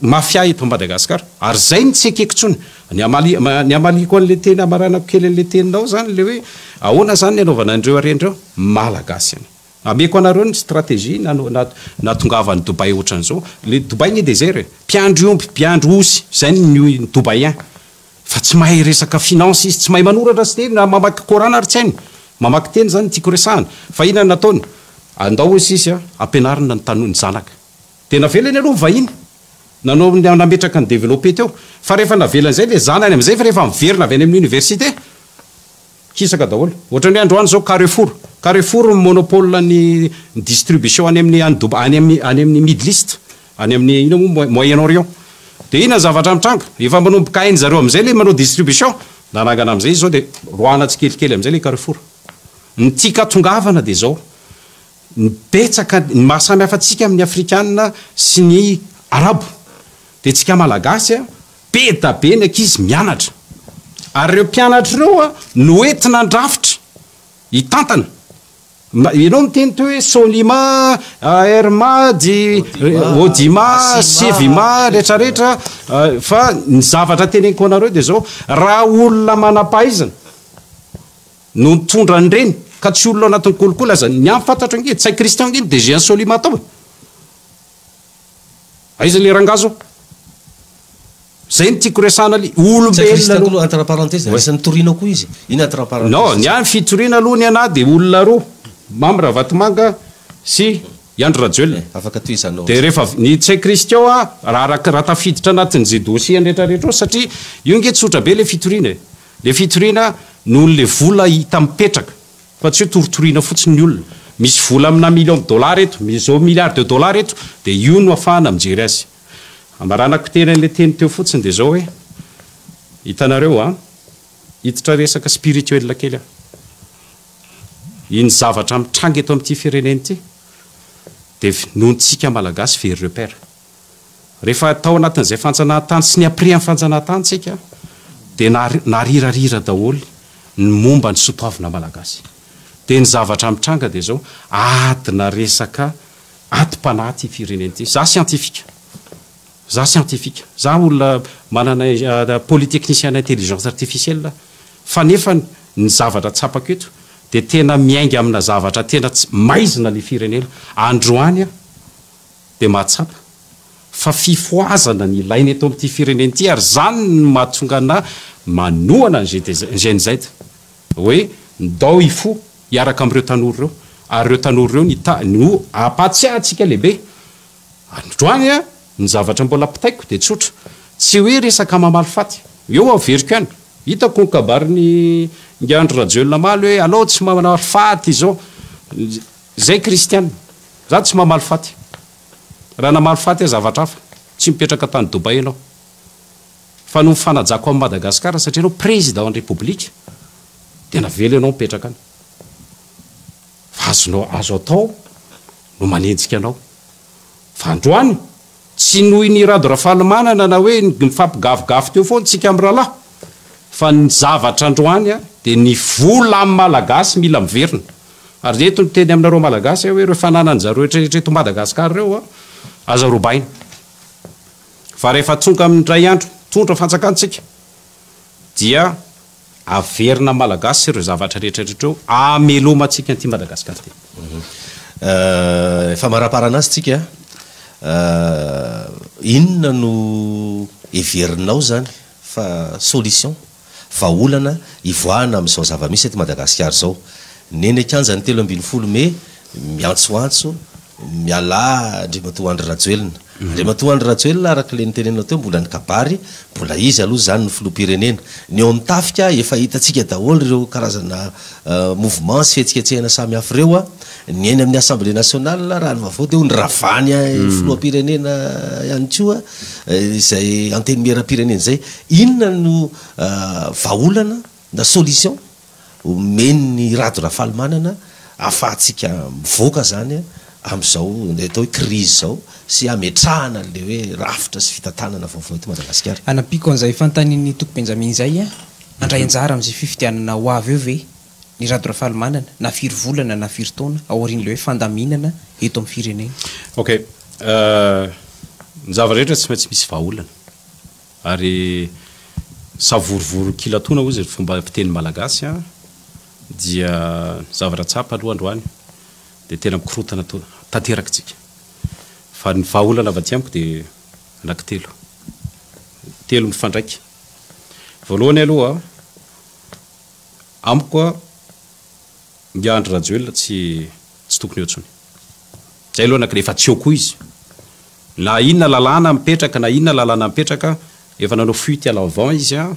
mafia eto Madagascar, ary zay no tsy ekeko intsony, ny hamali ny hamaliako an'le teny hamaranako kely an'le teninao zany le hoe ahoana zany ny anaovana an'ireo harena ireo, malagasy ihany. Ameko anareo ny stratégie nahatongavan'i Dubaï otran'izao. Le Dubaï nge désert e. Mpiandry omby, mpiandry osy, zay ny Dubaïen. Fa tsy mahay resaka finance izy, tsy mahay manoratra sy teny, na mamaky coran ary tsy hainy. Mamaky teny zany no tiako resahana. Fa inona no nataony? Andao hoy sisa ampianarina ny tano ny zanaka. Dia navelany aloha ny vahiny nanao nametraka ny développer teo. Fa rehefa navelan'izay le zanany amizay fa rehefa miverina avy any amin'ny université, Kisaka daholo. Ohatran'ny hoe androany izao Carrefour. Carrefour no monopole ny distribution any amin'ny any Dubai any amin'ny any amin'ny Middle East, any amin'ny inona moa Moyen Orient. Dia inona ny zavatra mitranga? Efa manomboka hain-dry zareo amin'izay ilay manao distribution. Nanangana amin'izay izy izao dia roahana tsikelikely amin'izay ilay Carrefour. Ny tian-katongavana dia izao, ny betsaka ny maha samy hafa antsika amin'ny Afrikana sy ny Arabo dia tsika Malagasy Be da be ny ankizy mianatra. Ary ireo mpianatra ireo no entina handrafitra, hitantana. Ianao niteny teo hoe Solima, Air Mad, Odima, Sevima, retraretra, fa ny zavatra teneniko anareo dia izao, raha olona manam-pahaizana no nitondra an'ireny, ka tsy olona ao anatin'ny kolikoly aza, ny ahy fantatro ange, Ntsay Christian ange ny DG an'i Solima tao e. Aiza le rangahy zao? Zay no tiako resahana le olombelona aloha. Entre parenthèse, anisan'ny toriana koa izy. Iny entre parenthèse. Non, ny ahy ny fitoriana aloha ny anah dia olona roa, Mamy Ravatomanga sy i Andry Rajoelina. Eh, afaka tohizanao. Dia rehefa ny Ntsay Christian a, raha araka raha tafiditra anatin'izay dossier rehetra rehetra ao satria io nge tsotra be le fitoriana e. Le fitoriana noho le vola hita mipetraka. Fa tsy hoe torotoroina fotsiny ny olona. Misy vola amina millions de dollars eto, misy zao milliards de dollars eto, dia io no afahana mijery azy. Amaranako teny an'ilay teny teo fotsiny dia izao hoe, hitanareo an, hiditra resaka spirituel kely aho. Iny zavatra mitranga eto amin'ity firenena ity dia noho ny tsika Malagasy very repère. Rehefa tao anatin'izay fanjanahantany sy ny après an'ny fanjanahantany tsika dia narirarira daholo ny momba ny sotoavina malagasy. Dia ny zavatra mitranga dia izao, adina resaka adim-panahy ity firenena ity. Za scientifique, za scientifique, za olona manana polytechnicien intelligence artificielle fa nefa ny zavatra tsapako eto dia tena miainga amina zavatra tena tsy maizina ilay firenena. Androany aho dia mahatsapa fa fifohazana ny ilaina eto amin'ity firenena ity ary izany no mahatonga anà manohana ny Gen Z hoe ndao hifoha hiaraka amin'ireo tanora ireo ary ireo tanora ireo ny no hampahatsiahy antsika lehibe androany ny zavatra mbola ampitaiko dia tsotra tsy hoe resaka mamaly faty eo averiko ihany hitako ny kabarin'i Ingahy Andry Rajoelina omaly hoe alao tsy mamaly faty izao Zay kristiana. Za tsy mamaly faty. Raha namaly faty aho zavatra hafa. Tsy mipetraka tany Dubaï ianao. Fa noho ny fanajako an'i Madagascar satria ianao président ny République dia navela ianao mipetraka any. Fa azonao azo atao no manenjika anao. Fa androany Tsy noho i Ny Rado Rafalimanana na hoe nifampigafigafy teo foana tsika mirahalahy fa ny zavatra androany dia ny vola amin'ny Malagasy mila miverina. Ary eto miteny aminareo Malagasy aho hoe ireo fananan-jareo rehetra eto Madagascar ireo aza robaina. Fa rehefa tonga amin'ny indray andro. Mitondra fanjakana tsika dia averina Malagasy ireo zavatra rehetra rehetra ireo amelomantsika an'ity Madagasikara ity. Efa maraparana azy tsika inona no heverinao zany fa solution, vahaolana hivoahana amin'izao zava-misy eto Madagasikara izao? Ny eny an-kianjan'ny 13 mey miantsoantso Mialà Andriamatoa Andry Rajoelina. Andriamatoa Andry Rajoelina araka ilay noteneninao teo mbola nikabary, mbola izy aloha izany no filoham-pirenena. Ny eo amin'ny tafika efa hitantsika daholo ireo karazana mouvement sy fihetsiketsehana samihafa ireo. Ny eny amin'ny Assemblée nationale raha ny vaovao dia ho noravany filoham-pirenena ihany koa izay antenimieram-pirenena izay. Inona no vahaolana na solution omen'i Rado Rafalimanana ahafahantsika mivoaka izany amin'izao atao hoe crise izao sy hametrahana an'ilay hoe rafitra sy fitantanana vaovao eto Madagasikara. Hanampiako an'izay fanontanian'i Toky Benjamin izay, handray anjara amin'izay fifidianana ho avy eo ve ny Rado Rafalimanana na firy volana na firy taona aorian'ilay hoe fandaminana eto amin'ny firenena? Ok, ny zava-drehetra tsy maintsy misy vahaolana. Ary savorovoro kilatoana hozy ny fomba fiteny malagasy an, dia ny zavatra tsapa aloha androany dia tena mikorontana tanteraka tsika. Fa ny vahaolana avy aty amiko dia anaky telo. Telo mifandraika. Voalohany aloha, amiko an, Ingahy Andry Rajoelina tsy tsy tokony eo intsony. Zay aloha anankiray, efa tsy eo koa izy. Na inona lalàna mipetraka na inona lalàna mipetraka, efa nanao fuite à l'avant izy an,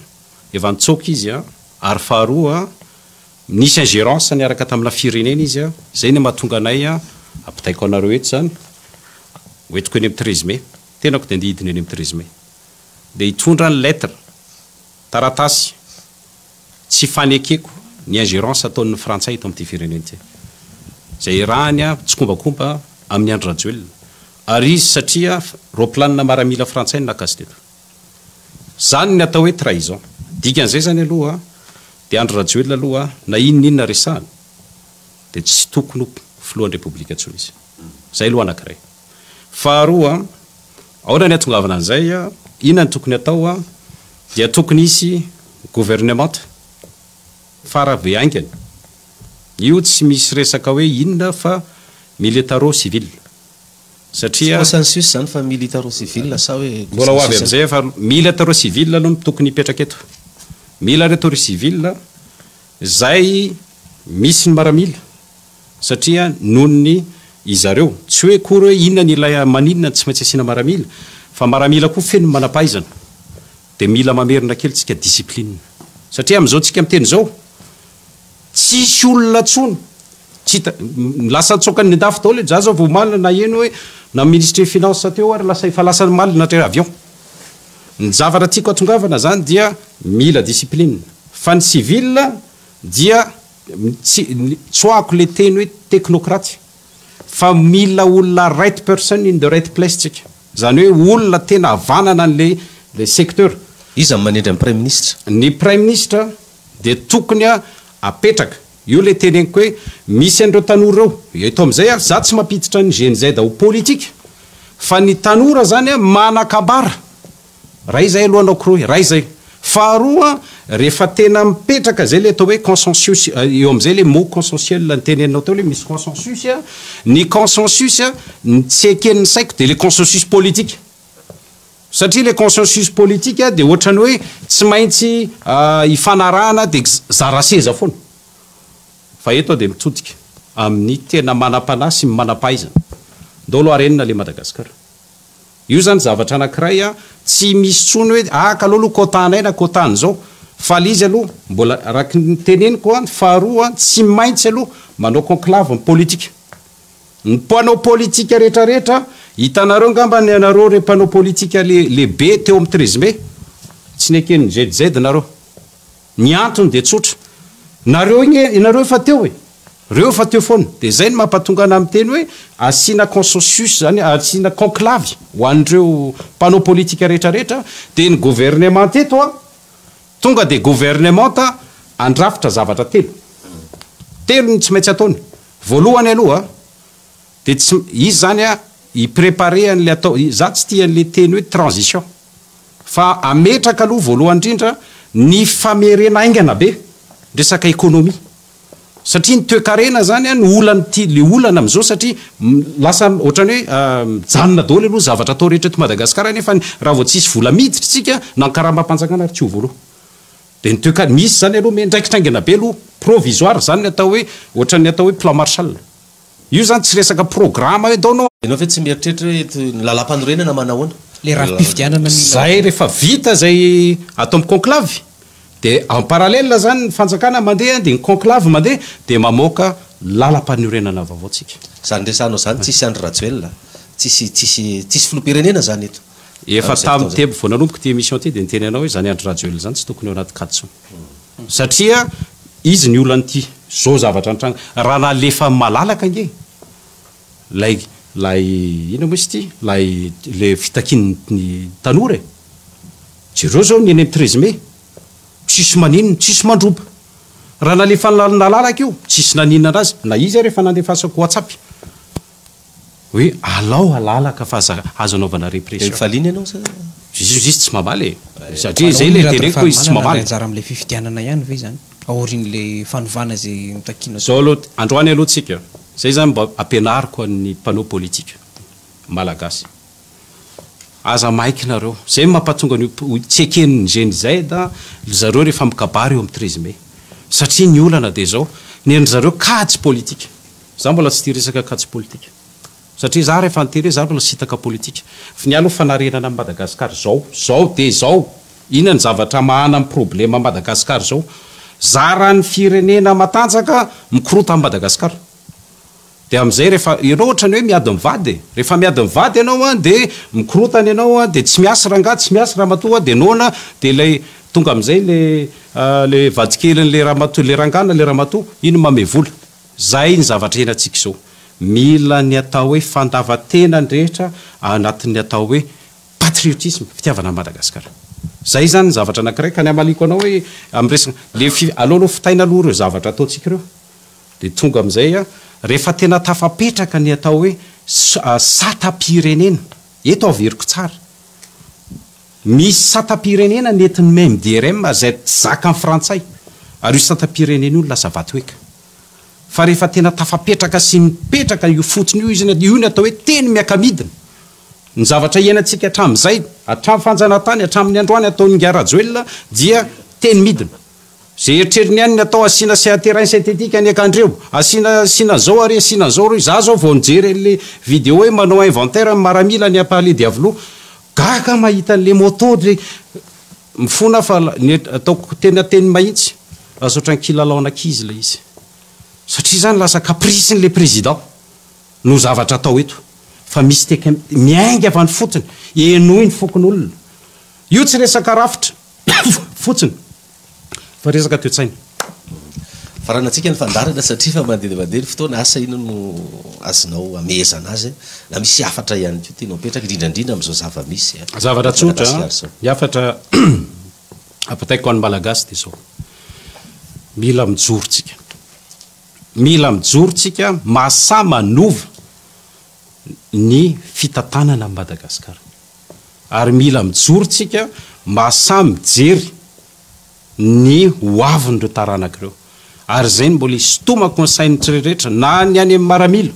efa nitsoaka izy an, ary faharoa an, nisy ingérence niaraka tamina firenena izy an, zay no mahatonga anay an, ampitaiko anareo eto zany, ho entiko eny amin'ny 13 mai, tenako dia andeha hidina eny amin'ny 13 mai, dia hitondra ny lettre, taratasy, Tsy fanekeko ny ingérence ataon'ny frantsay eto amin'ity firenena ity. Izay iarahany tsikombakomba amin'i Andry Rajoelina. Ary izy satria roaplanina maramila frantsay no naka azy teto. Zany ny atao hoe trahison. Dikan'izay zany aloha dia Andry Rajoelina aloha na inona inona resahany dia tsy tokony ho filohan'ny Repoblika intsony izy. Zay aloha anakiray. Faharoa, ahoana ny hahatongavana an'izay? Inona no tokony hatao? Dia tokony hisy governemanta fara be haingana. Io tsy misy resaka hoe inona fa militaro-civil. Satria. Tsy consensus izany fa militaro-civil sa hoe Mbola ho avy amin'izay fa militaro-civil aloha no tokony hipetraka eto. Militaro-civil izay misy ny maramila. Satria noho ny izareo. Tsy hoe akory hoe inona ny ilay maninona no tsy maintsy asiana maramila, fa maramila koa feno ny manampahaizana. Dia mila mamerina kely tsika discipline. Satria amin'izao tsika miteny izao, tsisy olona tsony, tsy hita, lasa nitsoaka any andafy daholo e, za zao vao omaly naheno hoe na ministre ny finance teo ary lasa efa lasa omaly nandray avion. Ny zavatra tiako hatongavana zany dia mila discipline. Fa ny civil dia Tsy tsoahako le teny hoe technocrate fa mila olona right person in the right place tsika. Zany hoe olona tena havanana an'le le secteur. Iza no manendry ny praiminisitra? Ny praiminisitra dia tokony apetraka, io le teneniko hoe misy an'ireo tanora ireo, eto amin'izay ary za tsy mampiditra ny Gen Z ho politika fa ny tanora zany manan-kambara. Ray izay aloha anao koroy, ray izay. Faharoa, rehefa tena mipetraka izay ilay atao hoe consensus, eo amin'izay ilay mot consensuel noteneninao teo, ilay misy consensus, ny consensus ny tsy eken'ny saiko dia ilay consensus politique. Satria ilay consensus politique dia ohatran'ny hoe tsy maintsy ifanarahana dia zara seza foana. Fa eto aho dia mitodika amin'ny tena manam-panahy sy ny manam-pahaizana. Ndao aloha harenina ilay Madagasikara. Io zany zavatra anakiray a, tsy misy tsony hoe ah ka aleo aloha quota anay na quota an'izao, fa le izy aloha mbola araky ny teneniko a, ny faharoa tsy maintsy aloha manao conclave ny politika, ny mpanao politika rehetra rehetra, hitanareo ngamba ny anareo re mpanao politika le lehibe teo amin'ny 13 mai, tsy neken'ny ZZ nareo. Ny antony dia tsotra, nareo anie, ianareo efa teo e! Reo efa teo foana. Dia izay no mampatonga anah miteny hoe asiana consensus izany, asiana conclave ho an'ireo mpanao politika rehetra rehetra, dia ny gouvernement eto an, tonga dia gouvernement handrafitra zavatra telo. Telo no tsy maintsy ataony. Voalohany aloha dia tsy, izy izany an, hi-preparer an'ilay atao, za tsy tia an'ilay teny hoe transition. Fa ametraka aloha voalohany indrindra ny famerena haingana be resaka économie. Satria ny toekarena zany no olan'ity le olana amin'izao satria lasa ohatran'ny hoe mijanona daholo aloha ny zavatra atao rehetra eto Madagasikara nefa raha vao tsisy vola miditra isika na ny karamam-panjakana ary tsy ho voaloa. Dia ny toekare, misy zany aloha miandraikitra haingana be aloha, provisoire zany ny atao hoe ohatran'ny atao hoe plan Marshall. Io zany tsy resaka programa hoe ndao anao. Ianao ve tsy mieritreritra hoe eto ny lalam-panorenana manahoana? Le rafi-pifidianana mila. Zay rehefa vita zay atao amin'ny conclave dia en parallèle zany ny fanjakana mandeha dia ny conclave mandeha dia mamoaka lalam-panorenana vaovao tsika. Zany resahanao zany tsisy Andry Rajoelina, tsisy tsisy tsisy filoham-pirenena zany eto. Efa tamin'ny teb vao nanomboka ity émission ity dia niteny anao hoe zany Andry Rajoelina zany tsy tokony ao anaty cad tsony. Satria izy ny olan'ity zao zavatra nitranga. Raha nalefa malalaka ange lay lay inona moa izy ity lay le fitakian'ny tanora e. Jereo zao ny eny amin'ny 13 mai, tsisy maninona, tsisy mandroba. Raha nalefa nalalaka io, tsisy naninona anazy, na izy ary efa nandefasako whatsapp. Hoe alao alalaka fa aza azo anaovana repression. Dia mifaliana ianao sa? Izy izy tsy mamaly e. Satria izay ilay teneniko hoe izy tsy mamaly. Handray anjara amin'ilay fifidianana ihany ve izany? Aorian'ilay fanovana izay notakiana. Zao aloha, androany aloha tsika, zay zany mba ampianariko an'ny mpanao politika malagasy. Aza maiky nareo. Zay no mampatonga an'io tsy eken'ny Gen Z ry zareo rehefa mikabary eo amin'ny 13 mai. Satria ny olana dia zao, ny an-dry zareo kajy politika. Za mbola tsy tia resaka kajy politika. Satria za rehefa niteny hoe za mbola sitaka politika. F'ny ahy aloha fanarenana an'i Madagascar zao, zao dia zao. Inona ny zavatra amahana ny problema Madagascar zao? Zaran'ny firenena matanjaka mikorota an'i Madagascar. Dia amin'izay rehefa, ianao ohatran'ny hoe miady mivady e. Rehefa miady mivady ianao an, dia mikorotana ianao an, dia tsy miasa rangahy, tsy miasa ramatoa, dia noana, dia ilay tonga amin'izay ilay ilay vadikelin'ilay ramatoa, ilay rangahy na ilay ramatoa, iny manome vola. Izay ny zavatra iainantsika izao. Mila ny atao hoe fandavan-tena ny rehetra anatin'ny atao hoe patriotisme, fitiavana an'i Madagasikara. Izay izany ny zavatra anankiray, ka ny hamaliako anao hoe amin'ny resaka, ilay fi, aleo aloha fitaina aloha ireo zavatra ataontsika ireo. Dia tonga amin'izay, rehefa tena tafapetraka ny atao hoe satam-pirenena, eto averiko tsara, misy satam-pirenena nentin'ny MDRM izay tsy zakan'ny frantsay, ary io satam-pirenena io no lasa vatoeka. Fa rehefa tena tafapetraka sy mipetraka io fotony io izy, io ny atao hoe teny miaka-midina. Ny zavatra iainantsika hatramin'izay, hatramin'ny fanjanahantany, hatramin'ny androany ataon'ingahy Rajoelina dia teny midina. Zay eritreriny ihany ny atao asiana sy terrain synthétique any Akandreo, asiana asiana an'izao ary asiana an'izao ary, za zao vao nijery an'le vidéo hoe manao inventaire ny maramila any Palais Diavoloha, gaga aho mahita an'le moto le, mifona aho fa ny ataoko tena teny mahitsy, lasa ohatran'ny kilalaon'ankizy ilay izy, satria zany lasa caprice-n'le président no zavatra atao eto, fa misy teka miainga avy any fotony, henoy ny fokonolona, io tsy resaka rafitra. Fotsiny fa resaka toe-tsaina. Faranantsika ny fandaharana satria efa mandeha dia mandeha ny fotoana, asa inona no azonao amehezana azy na misy hafatra ihany koa tianao apetraka indrindra indrindra amin'izao zava-misy eto Zavatra tsotra, Madagasikara izao. ny hafatra ampitaiko ho an'ny Malagasy dia izao, mila mijoro tsika, mila mijoro tsika mahasahy manova ny fitantanana an'i Madagasikara. Ary mila mijoro tsika mba samy mijery ny ho avin'ireo taranaka ireo. Ary izay no mbola isintomako ny sain'ny tsirairetra na ny any amin'ny maramila,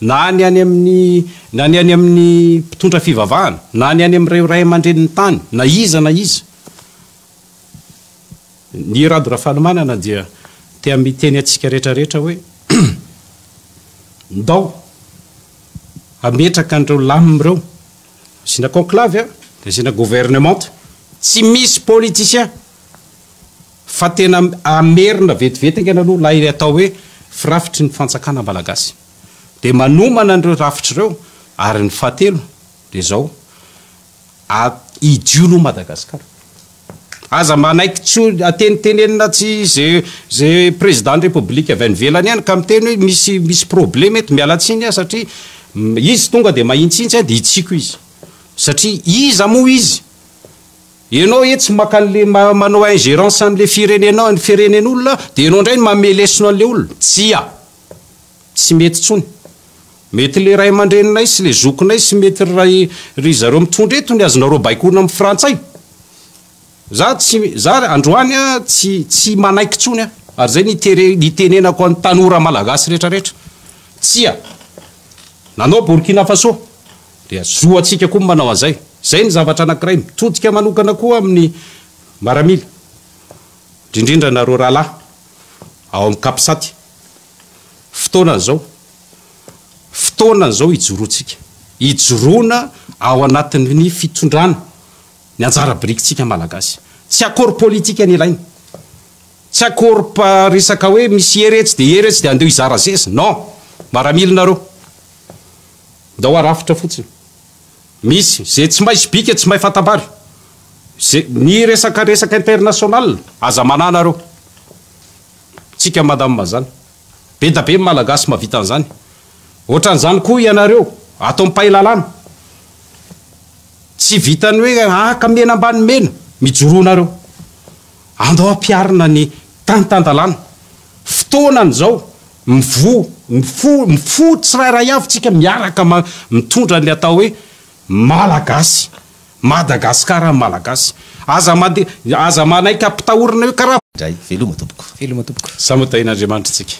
na ny any amin'ny na ny any amin'ny mpitondra fivavahana, na ny any amin'ireo ray aman-drenin'ny tany, na iza na iza. Ny Rado Rafalimanana dia te miteny antsika rehetra rehetra hoe ndao hametraka an'ireo lamina ireo, asiana conclave a, dia asiana gouvernement, tsy misy politicien fa tena hamerina vetivety haingana aloha ilay atao hoe firafitry ny fanjakana malagasy. Dia manomana an'ireo rafitra ireo ary ny fahatelo dia izao, A idio aloha Madagascar. Aza manaiky tsony tenitenenina tsy ze ze président ny république avy any ivelany any ka miteny hoe misy misy problème eto miala tsiny aho satria izy tonga de mahintsintsy de hitsiko izy satria iza moa izy enao etsy maka anle manao ingérence anle firenenao ny firenen'olona de enao ndray no manome lesona anle olona tsia Tsy mety tsony. Mety le ray aman-dreninay sy le zokinay sy mety ry ray ry zareo mitondra eto ny azonareo baikoina amin'ny frantsay. Za tsy, za androany a tsy, tsy manaiky intsony aho. Ary zay ny nitenenako an'ny tanora malagasy rehetra rehetra. Tsia. Nanao Burkina Faso. Dia zo antsika koa ny manao an'izay. Zay ny zavatra anankiray. Mitodika manokana koa amin'ny maramila. Indrindrindra nareo rahalahy ao amin'ny Capsat. Fotoana izao. Fotoana izao hijoroantsika. Hijoroana ao anatin'ny fitondrana ny anjara birikintsika Malagasy. Tsy accord politique ny ilaina. Tsy accord resaka hoe misy hery etsy dia hery etsy dia andeha hizara zeza. Non! Maramila nareo. Ndao harafitra fotsiny. Misy, ze tsy mahay sobika tsy mahay fatambary. Ze, ny resaka resaka international, aza manahy nareo. Tsika madame zany. Be da be ny Malagasy mahavita an'izany. Ohatran'izany koa ianareo ato amin'ny mpahay lalàna. Tsy vitan'ny hoe haka mena ambany mena, mijoroa nareo. Andao ampiharina ny tany tan-dalàna. Fotoanany izao, mivoha, mifoha, mifoha tsirairay avy tsika miaraka mitondra ny atao hoe Malagasy. Madagascar Malagasy. Aza mande, aza manaiky ampitahorina hoe karaha. Indray, veloma tompoko. Veloma tompoko. Samy ho tahin'Andriamanitra tsika.